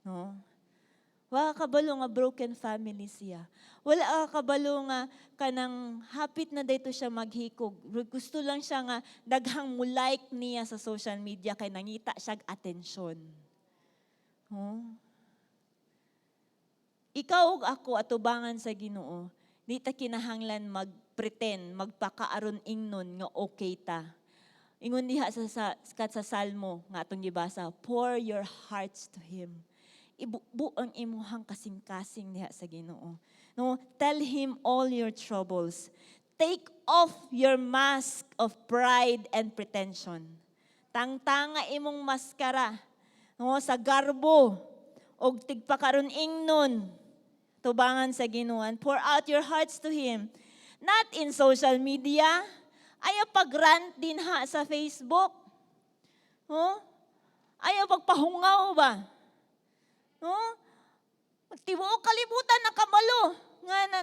No? Wala ka kabalo nga broken family siya. Wala ka kabalo nga kanang hapit na dito siya maghikog. Gusto lang siya nga daghang mo like niya sa social media kay nangita siya atensyon. Oh. Ikaw ug ako, atubangan sa Ginoo, di ta kinahanglan mag-pretend, magpakaaron ingnon nga okay ta. Ingon diha sa Salmo nga atong gibasa, "Pour your hearts to Him." Ibubo ang imuhang kasing-kasing diha sa Ginoo. No, tell Him all your troubles. Take off your mask of pride and pretension. Tangtanga imong maskara, no, sa garbo og tigpakaron ingnon tubangan sa Ginoo. Pour out your hearts to Him. Not in social media. Ayaw pag-rant din ha sa Facebook. Oh? Ayaw pagpahungaw ba? No? Tibuok kalibutan nakabalo nga na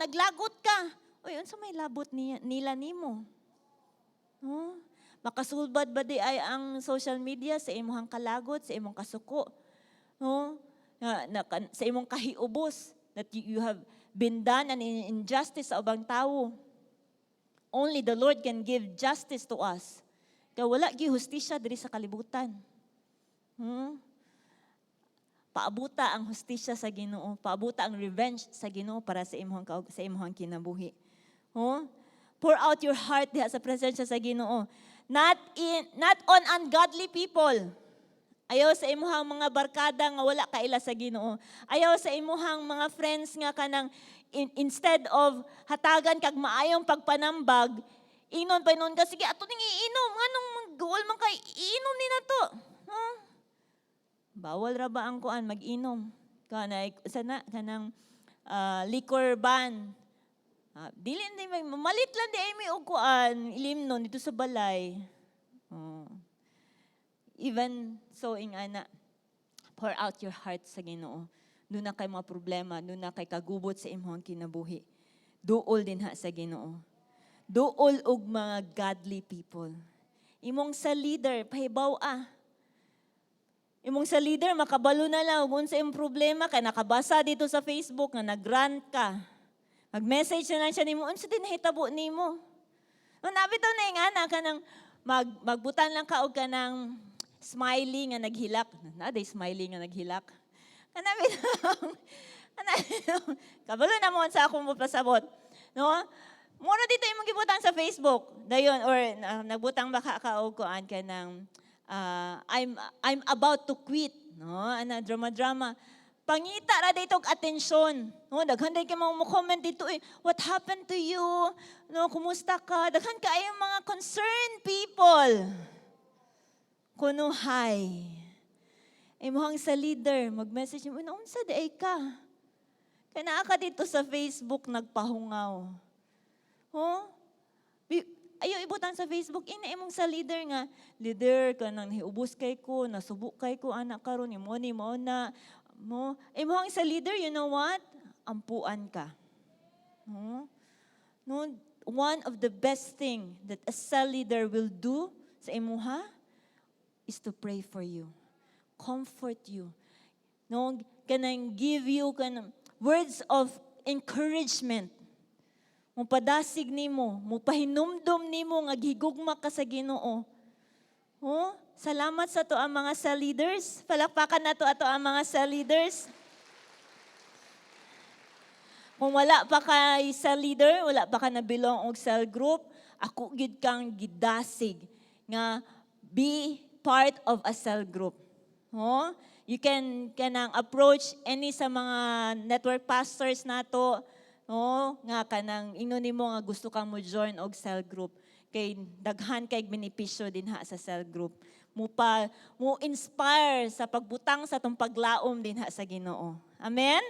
naglagot ka. Uy, unsa may labot niya, nila nimo? No? Makasulbad ba di ay ang social media sa imong kalagot, sa imong kasuko? No? Na, sa imong kahiubos that you have been done an injustice sa ubang tawo. Only the Lord can give justice to us. Kaya wala gyud hustisya diri sa kalibutan. Paabuta ang hustisya sa Ginoo, paabuta ang revenge sa Ginoo para sa imong kinabuhi. Oh? Pour out your heart diha sa presensya sa Ginoo. Not on ungodly people. Ayaw sa imuhang mga barkada nga wala kaila sa Ginoo. Ayaw sa imuhang mga friends nga kanang instead of hatagan kag maayong pagpanambag, ingnon pa inon ka, "Sige, ato ning iinom, nganong magduol man kay iinom ni nato." Huh? Bawal ra ba ang kuan mag-inom? Kanay sana kanang liquor ban. Dili ni may malit lang di ay may og kuan ilimnon dito sa balay. Oh. Even so, ingana, pour out your heart sa Ginoo. Duna kay mga problema, duna kay kagubot sa imong kinabuhi. Duol dinha sa Ginoo. Duol og mga godly people. Imong cell leader, pahibaw ah. Imong cell leader, makabalo na lang ug unsa imong problema kay nakabasa dito sa Facebook nga nagrant ka. Mag-message na lang siya nimo, "Unsa din nahitabo nimo?" No, nabitaw na yung ana kanang magbutan lang ka og kanang smiley nga naghilak. Na day smiley nga naghilak. Kana bitaw. Kana kabalo na mo sa akong pasabot. No? Mura dito imong gibutang sa Facebook. Dayon or nagbutang baka ka og kuan kanang "I'm about to quit," no? Ana, drama drama. Pangita ra dito og atensyon. No, daghan day kay mga mo comment dito eh, "What happened to you?" No, "Kumusta ka?" Daghan kaayo mga concerned people. Kunuhay. Imuhang cell leader, mag-message mo, "Unsa di ay ka? Kay naa ka dito sa Facebook nagpahungaw." Huh? Ayaw ibutang sa Facebook, ina imong cell leader nga, "Leader, kanang hiubos kay ko, nasubo kay ko, anak karon imo ni mo na mo." Imong cell leader, you know what? Ampuan ka. No? No, one of the best thing that a cell leader will do sa imuha is to pray for you, comfort you. No, kanang give you kanang words of encouragement. Mupadasig nimo, mupahinumdum nimo nga gihigugma ka sa Ginoo. Oh, salamat sa ato ang mga cell leaders. Palakpakan nato ato ang mga cell leaders. Kung wala pa kay cell leader, wala pa ka na belong og cell group, ako gid kang gidasig nga be part of a cell group. Oh, you can kanang approach any sa mga network pastors nato, no, nga kanang ingnon nimo nga gusto kang mo join og cell group kay daghan kay benepisyo dinha sa cell group. Mo pa mo inspire sa pagbutang sa atong paglaom dinha sa Ginoo. Amen.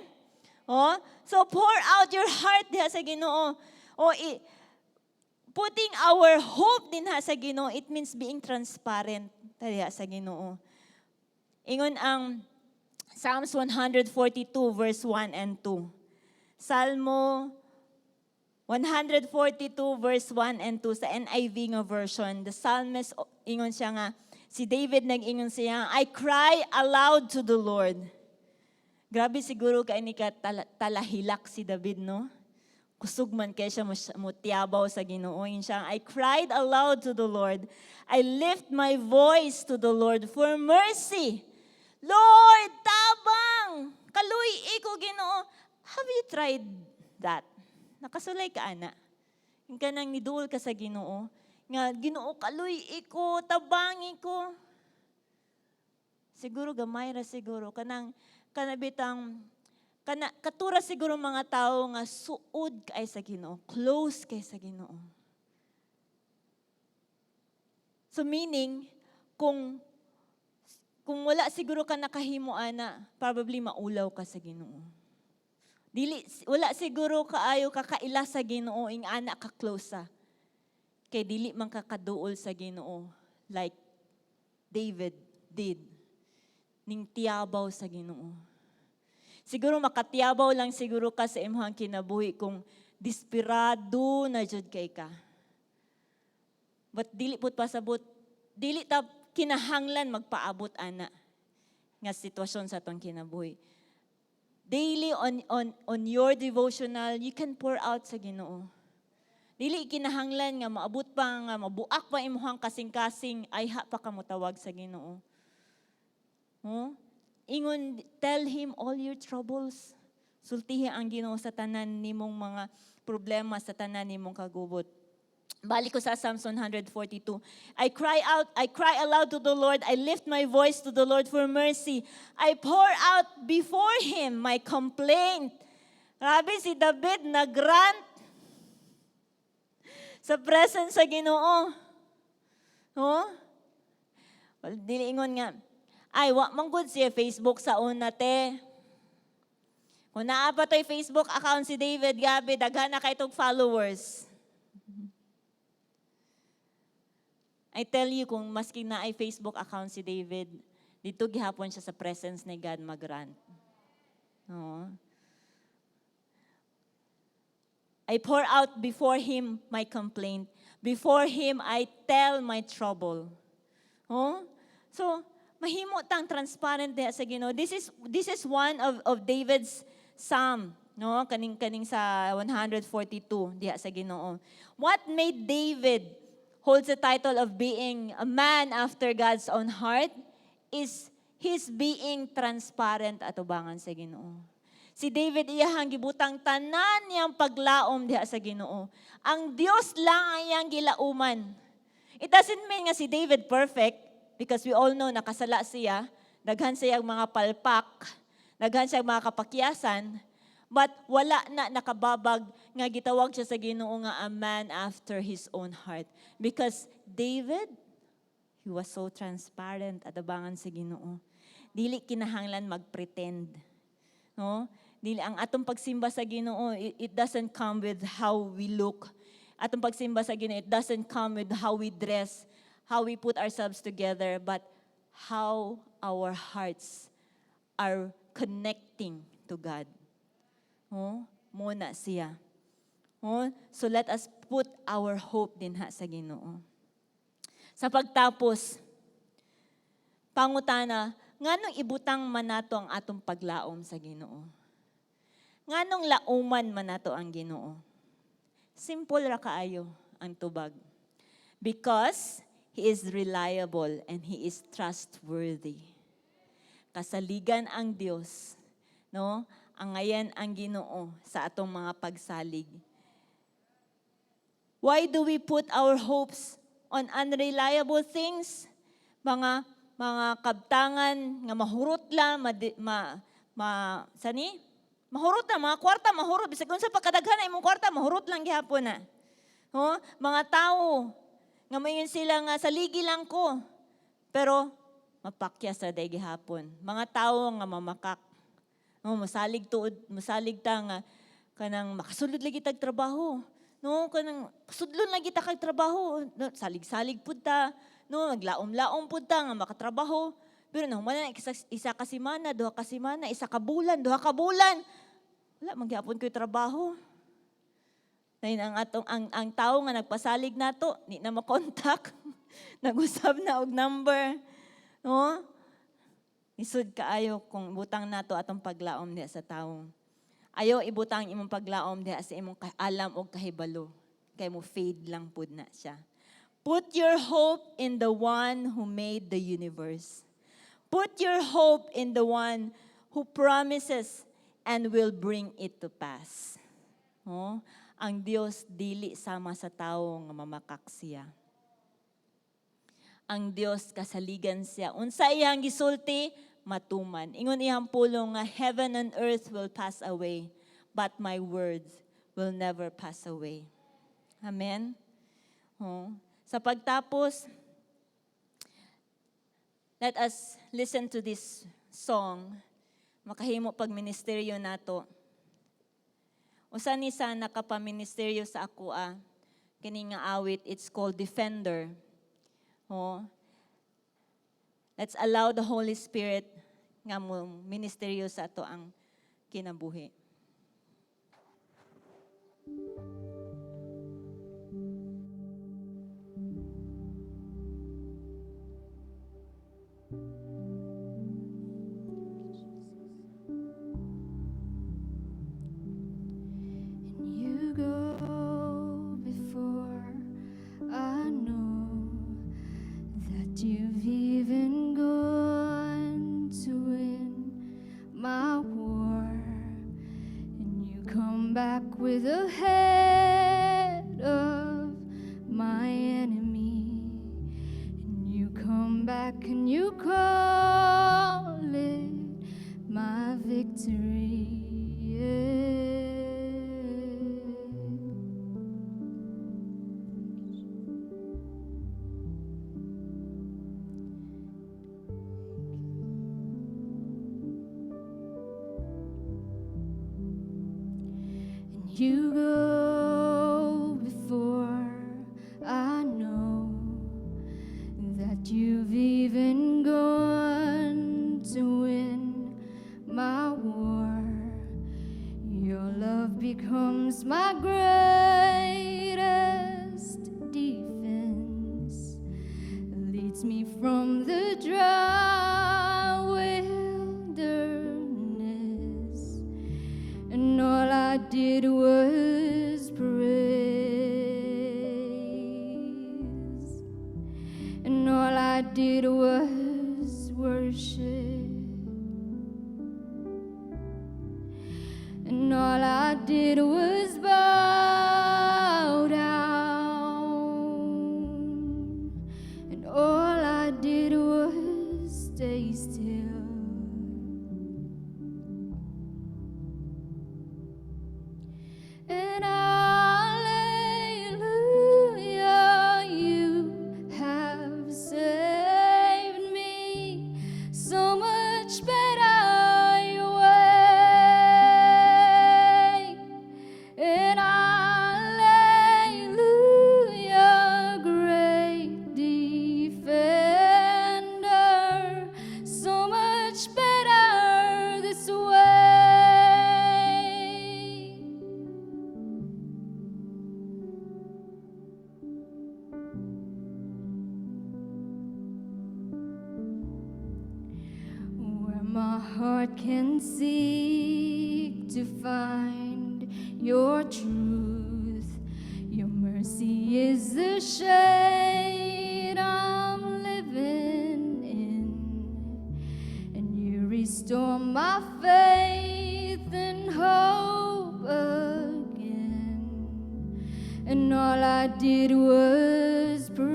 Oh, so pour out your heart diha sa Ginoo. Oh, putting our hope dinha sa Ginoo, it means being transparent diha sa Ginoo. Ingon ang Psalms 142 verse 1 and 2. Salmo 142 verse 1 and 2 sa NIV nga version, the psalmist, ingon siya nga, si David nag-ingon siya, "I cry aloud to the Lord." Grabe siguro kay ni ka talahilak si David, no? Kusog man kay siya mo tiyabaw sa Ginoo. Ingon siya, "I cried aloud to the Lord. I lift my voice to the Lord for mercy. Lord, tabang! Kaluy ko, Ginoo." Have you tried that? Nakasulay ka, ana. Yung kanang niduol ka sa Ginoo, nga, "Ginoo, kaluy ko, tabangi ko." Siguro gamay ra siguro kanang kanabitang kana katura siguro mga tao nga suod kay sa Ginoo, close kay sa Ginoo. So meaning kung wala siguro ka nakahimo ana, probably maulaw ka sa Ginoo. Dili wala siguro kaayo ka kaila sa Ginoo ing ana ka close sa. Kay dili man ka kaduol sa Ginoo like David did. Ning tiyabaw sa Ginoo. Siguro makatiyabaw lang siguro ka sa imong kinabuhi kung desperado na jud kay ka. But dili pud pasabot, dili ta kinahanglan magpaabot ana nga sitwasyon sa atong kinabuhi. Daily on your devotional, you can pour out sa Ginoo. Dili kinahanglan nga maabot pa nga mabuak pa imong kasing-kasing ayha pa ka motawag sa Ginoo. Huh? Ingon, tell Him all your troubles. Sultihi ang Ginoo sa tanan nimong mga problema, sa tanan nimong kagubot. Balik ko sa Psalms 142. I cry out, I cry aloud to the Lord. I lift my voice to the Lord for mercy. I pour out before Him my complaint. Grabe si David, nag-rant sa presence sa Ginoo. No? Well, dili ingon nga, "Ay, wa man gud siya Facebook sa una, te." Kung naa pa to'y Facebook account si David, gabi, daghan na kay tong followers. I tell you, kung maski naay Facebook account si David, didto gihapon siya sa presence ni God mag-rant. No? I pour out before Him my complaint. Before Him, I tell my trouble. Oh? So, mahimo tang transparent diha sa Ginoo. This is one of David's psalm, no? Kaning sa 142 diha sa Ginoo. What made David holds the title of being a man after God's own heart is his being transparent atubangan sa Ginoo. Si David, iyahang gibutang tanan niyang paglaom diha sa Ginoo. Ang Dios lang ang iyang gilauman. It doesn't mean nga si David perfect because we all know nakasala siya, daghan siya mga palpak, daghan siya mga kapakyasan, but wala na nakababag nga gitawag siya sa Ginoo nga a man after his own heart. Because David, he was so transparent atubangan sa Ginoo. Dili kinahanglan magpretend. No? Dili ang atong pagsimba sa Ginoo, it doesn't come with how we look. Atong pagsimba sa Ginoo, it doesn't come with how we dress, how we put ourselves together, but how our hearts are connecting to God. Oh, mao na siya. Oh, so let us put our hope dinha sa Ginoo. Sa pagtapos, pangutana, nganong ibutang man nato ang atong paglaom sa Ginoo? Nganong lauman man nato ang Ginoo? Simple ra kaayo ang tubag. Because He is reliable and He is trustworthy. Kasaligan ang Dios, no? Angayan ang Ginoo sa atong mga pagsalig. Why do we put our hopes on unreliable things? Mga kabtangan nga mahurot lang, ma, sani? Mahurot na, mga kwarta, mahurot. Bisag unsa pa kadaghan na imong kwarta, mahurot lang gihapon na. Oh, mga tao, nga mayon sila nga saligi lang ko. Pero, mapakyas sa day gihapon. Mga tao nga mamakak. No, masalig tuod, masalig ta nga kanang makasulod lagi tag trabaho. No, kanang pasudlon lagi ta kag trabaho. No, salig-salig pud ta. No, naglaom-laom pud ta nga makatrabaho. Pero nahuman na isa ka semana, duha ka semana, isa ka bulan, duha ka bulan. Wala man gihapon ko'y trabaho. Dayon ang atong ang tao nga nagpasalig nato, di na makontak. Nag-usab na og number. No? Isod kaayo kung butang nato atong paglaom diha sa tawo. Ayo ibutang imong paglaom diha sa imong alam og kahibalo. Kay mo fade lang pud na siya. Put your hope in the one who made the universe. Put your hope in the one who promises and will bring it to pass. Oh, ang Dios dili sama sa tawo nga mamakak siya. Ang Dios kasaligan siya. Unsa iyang gisulti, matuman. Ingon iyang pulong nga heaven and earth will pass away, but my words will never pass away. Amen. Oh. Sa pagtapos, let us listen to this song. Makahimo pag ministeryo nato. Usa ni sa nakapaministeryo sa ako ah, kini nga awit, it's called "Defender." Oh. Let's allow the Holy Spirit nga mo ministeryo sa ato ang kinabuhi. And you go before I know that you've even gone to win. the head of my enemy. And you come back and you call it my victory. Yeah. And you go before I know that you've even gone to win my war. Your love becomes my greatest defense, leads me from the dry wilderness. And all I did was praise. And all I did was worship. And all I did was bow down. And all I did was stay still. And hallelujah, you have saved me, so much better your way. And hallelujah, great defender, so much better this way. Where my heart can seek to find your truth. Your mercy is the shade I'm living in, and you restore my faith and hope again. And all I did was praise,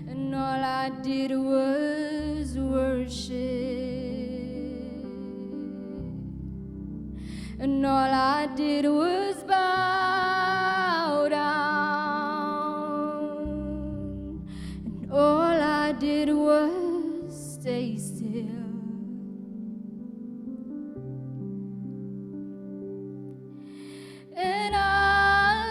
and all I did was worship, and all I did was bow down, and all I did was stay still. And hallelujah,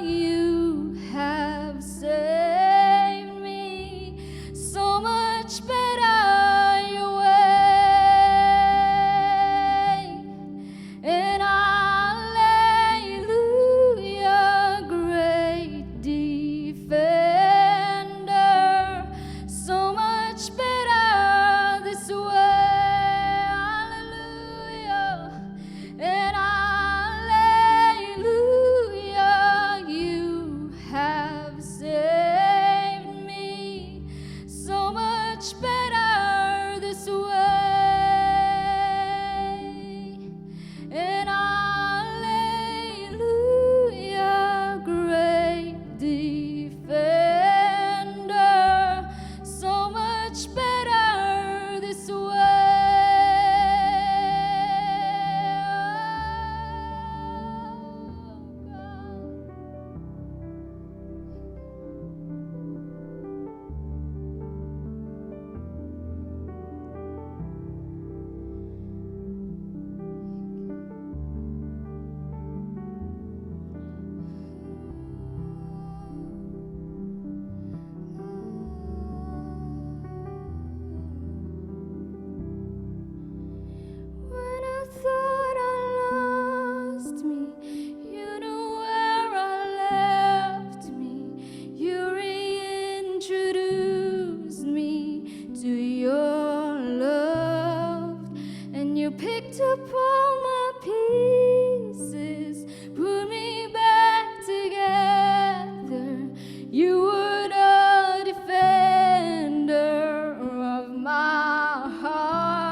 you have saved me, so much better your way. And hallelujah, great defender, so much better this way. Hallelujah. And hallelujah, you have saved me, so much better this way. And hallelujah, great defender, so much better this way. Oh, God. When I thought I lost me, you know where I left me. You reintroduced me to your love, and you picked up all my pieces, put me back together. You were the defender of my heart.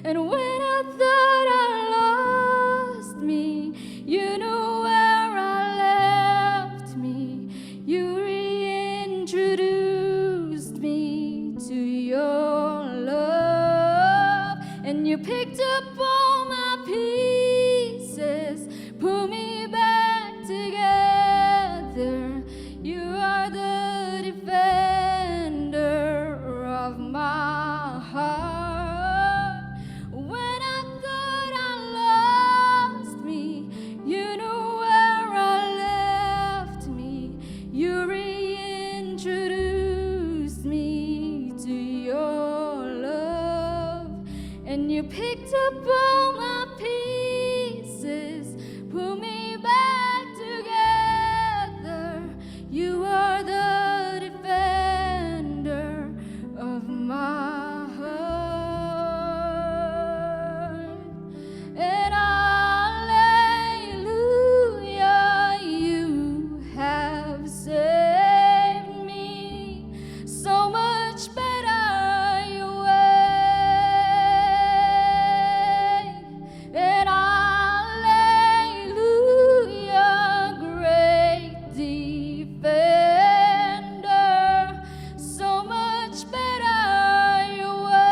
And when I thought I lost me, you know where I left me. You reintroduced me to your love, and you picked up all my pieces, put me back together. You are the defender of my heart. When I thought I lost me, you know where I left me. You reintroduced me to your love, and you picked up all my pieces, put me back together. You are the defender of my heart. And hallelujah, you have saved me, so much better your way. And hallelujah, great defender, so much better your way.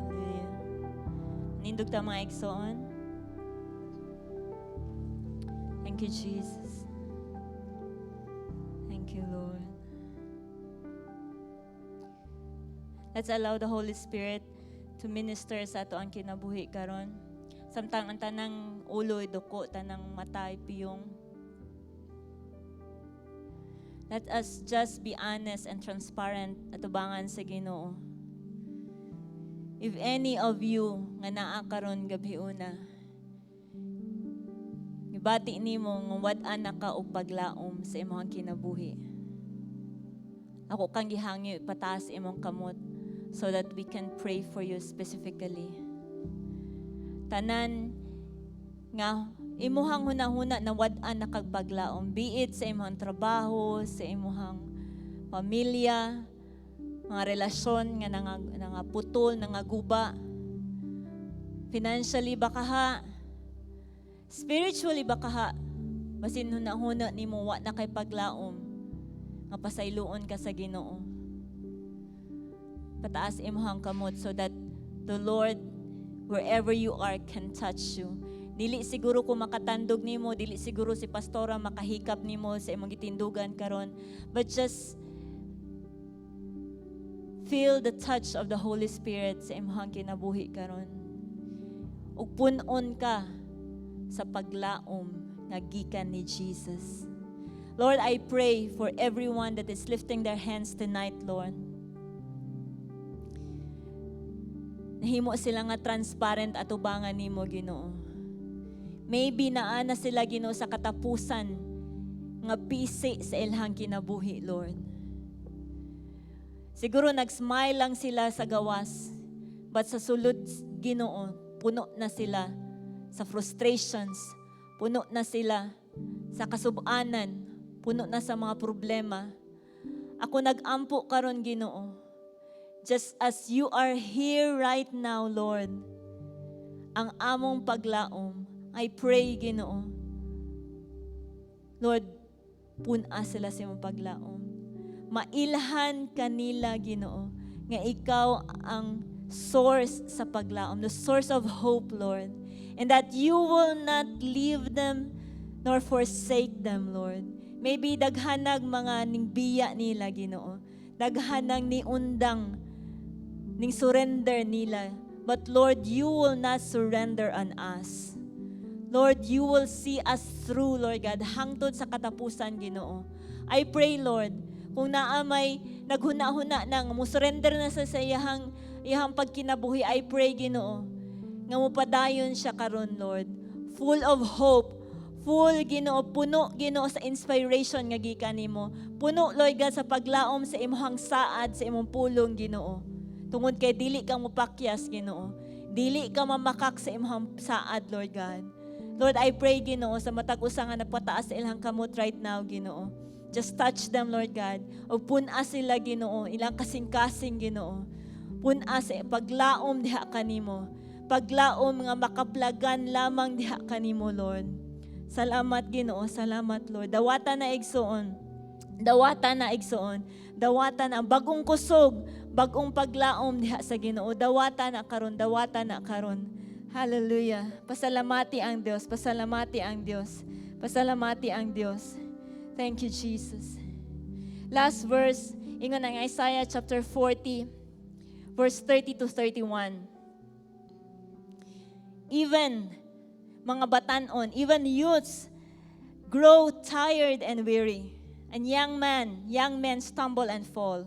Hallelujah. Nindog ta, mga igsoon. Thank you, Jesus. Thank you, Lord. Let's allow the Holy Spirit to minister sa ato ang kinabuhi karon. Samtang ang tanang ulo duko, tanang mata piyong. Let us just be honest and transparent atubangan sa Ginoo. If any of you nga naa karon gabhiona, gibati nimo nga wad-an na ka og paglaom sa imong kinabuhi, ako kang gihangyo, ipataas imong kamot so that we can pray for you specifically. Tanan nga imuhang hunahuna na wad-an na kag paglaom, be it sa imong trabaho, sa imong pamilya, mga relasyon nga nangaputol, nangaguba, financially ba kaha, spiritually ba kaha, basin hunahuna nimo wa na kay paglaom, nga pasayloon ka sa Ginoo. Pataas imong kamot so that the Lord, wherever you are, can touch you. Dili siguro ko makatandog nimo, dili siguro si pastora makahikap nimo sa imong gitindugan karon, but just feel the touch of the Holy Spirit sa imong kinabuhi karon. Ug pun-on ka sa paglaom nga gikan ni Jesus. Lord, I pray for everyone that is lifting their hands tonight, Lord. Nahimo sila nga transparent atubangan nimo, Ginoo. Maybe naa na sila, Ginoo, sa katapusan nga pisi sa ilhang kinabuhi, Lord. Siguro nag-smile lang sila sa gawas, but sa sulod, Ginoo, puno na sila sa frustrations, puno na sila sa kasubanan, puno na sa mga problema. Ako nag-ampo karon, Ginoo. Just as you are here right now, Lord, ang among paglaom, I pray, Ginoo. Lord, pun-a sila sa imong paglaom. Mailhan kanila, Ginoo, nga ikaw ang source sa paglaom, the source of hope, Lord. And that you will not leave them nor forsake them, Lord. Maybe daghanag mga ningbiya nila, Ginoo. Daghanang niundang, ning surrender nila. But Lord, you will not surrender on us. Lord, you will see us through, Lord God, hangtod sa katapusan, Ginoo. I pray, Lord, kung naa may naghuna-huna nang mo surrender na sa iyahang pagkinabuhi, I pray, Ginoo, nga mopadayon siya karon, Lord. Full of hope, full, Ginoo, puno, Ginoo, sa inspiration nga gikan nimo. Puno, Lord God, sa paglaom sa imong saad, sa imong pulong, Ginoo. Tungod kay dili ka mopakyas, Ginoo. Dili ka mamakak sa imong saad, Lord God. Lord, I pray, Ginoo, sa matag usa nga napataas sa ilang kamot right now, Ginoo, Just touch them, Lord God. O pun-a sila, Ginoo, ilang kasing-kasing, Ginoo. Pun-a sa paglaom diha kanimo. Paglaom nga makaplagan lamang diha kanimo, Lord. Salamat, Ginoo. Salamat, Lord. Dawata na, igsoon. Dawata na, igsoon. Dawata na ang bagong kusog, bagong paglaom diha sa Ginoo. Dawata na karon, dawata na karon. Hallelujah. Pasalamati ang Dios, pasalamati ang Dios. Pasalamati ang Dios. Thank you, Jesus. Last verse, ingon ang Isaiah chapter 40, verse 30 to 31. "Even mga batanon, even youths grow tired and weary, and young men stumble and fall.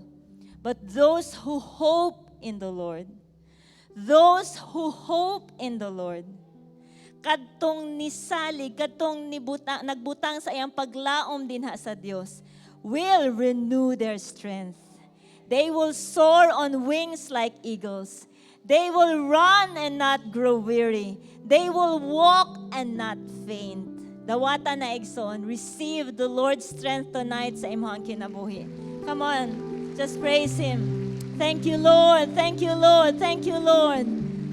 But those who hope in the Lord, those who hope in the Lord," kadtong nisalig, kadtong nibutang, nagbutang sa iyang paglaom dinha sa Dios, "will renew their strength. They will soar on wings like eagles. They will run and not grow weary. They will walk and not faint." Dawata na, igsoon. Receive the Lord's strength tonight sa imong kinabuhi. Come on, just praise Him. Thank you, Lord. Thank you, Lord. Thank you, Lord.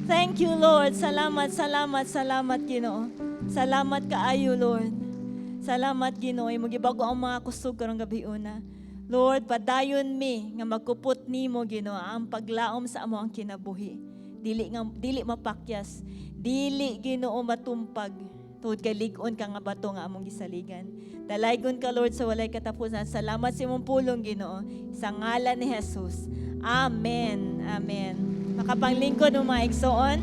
Thank you, Lord. Salamat, salamat, salamat, Ginoo. Salamat kaayo, Lord. Salamat, Ginoo. Imo gibago ang mga kusog karong gabiuna. Lord, padayon mi nga magkupot nimo, Ginoo, ang paglaom sa among kinabuhi. Dili nga dili mapakyas, dili, Ginoo, matumpag. Tungod kay lig-on ka nga bato nga among gisaligan. Dalaygon ka, Lord, sa walay katapusan. Salamat sa imong pulong, Ginoo. Sa ngalan ni Jesus. Amen. Amen. Makapanglingkod mo, mga igsoon.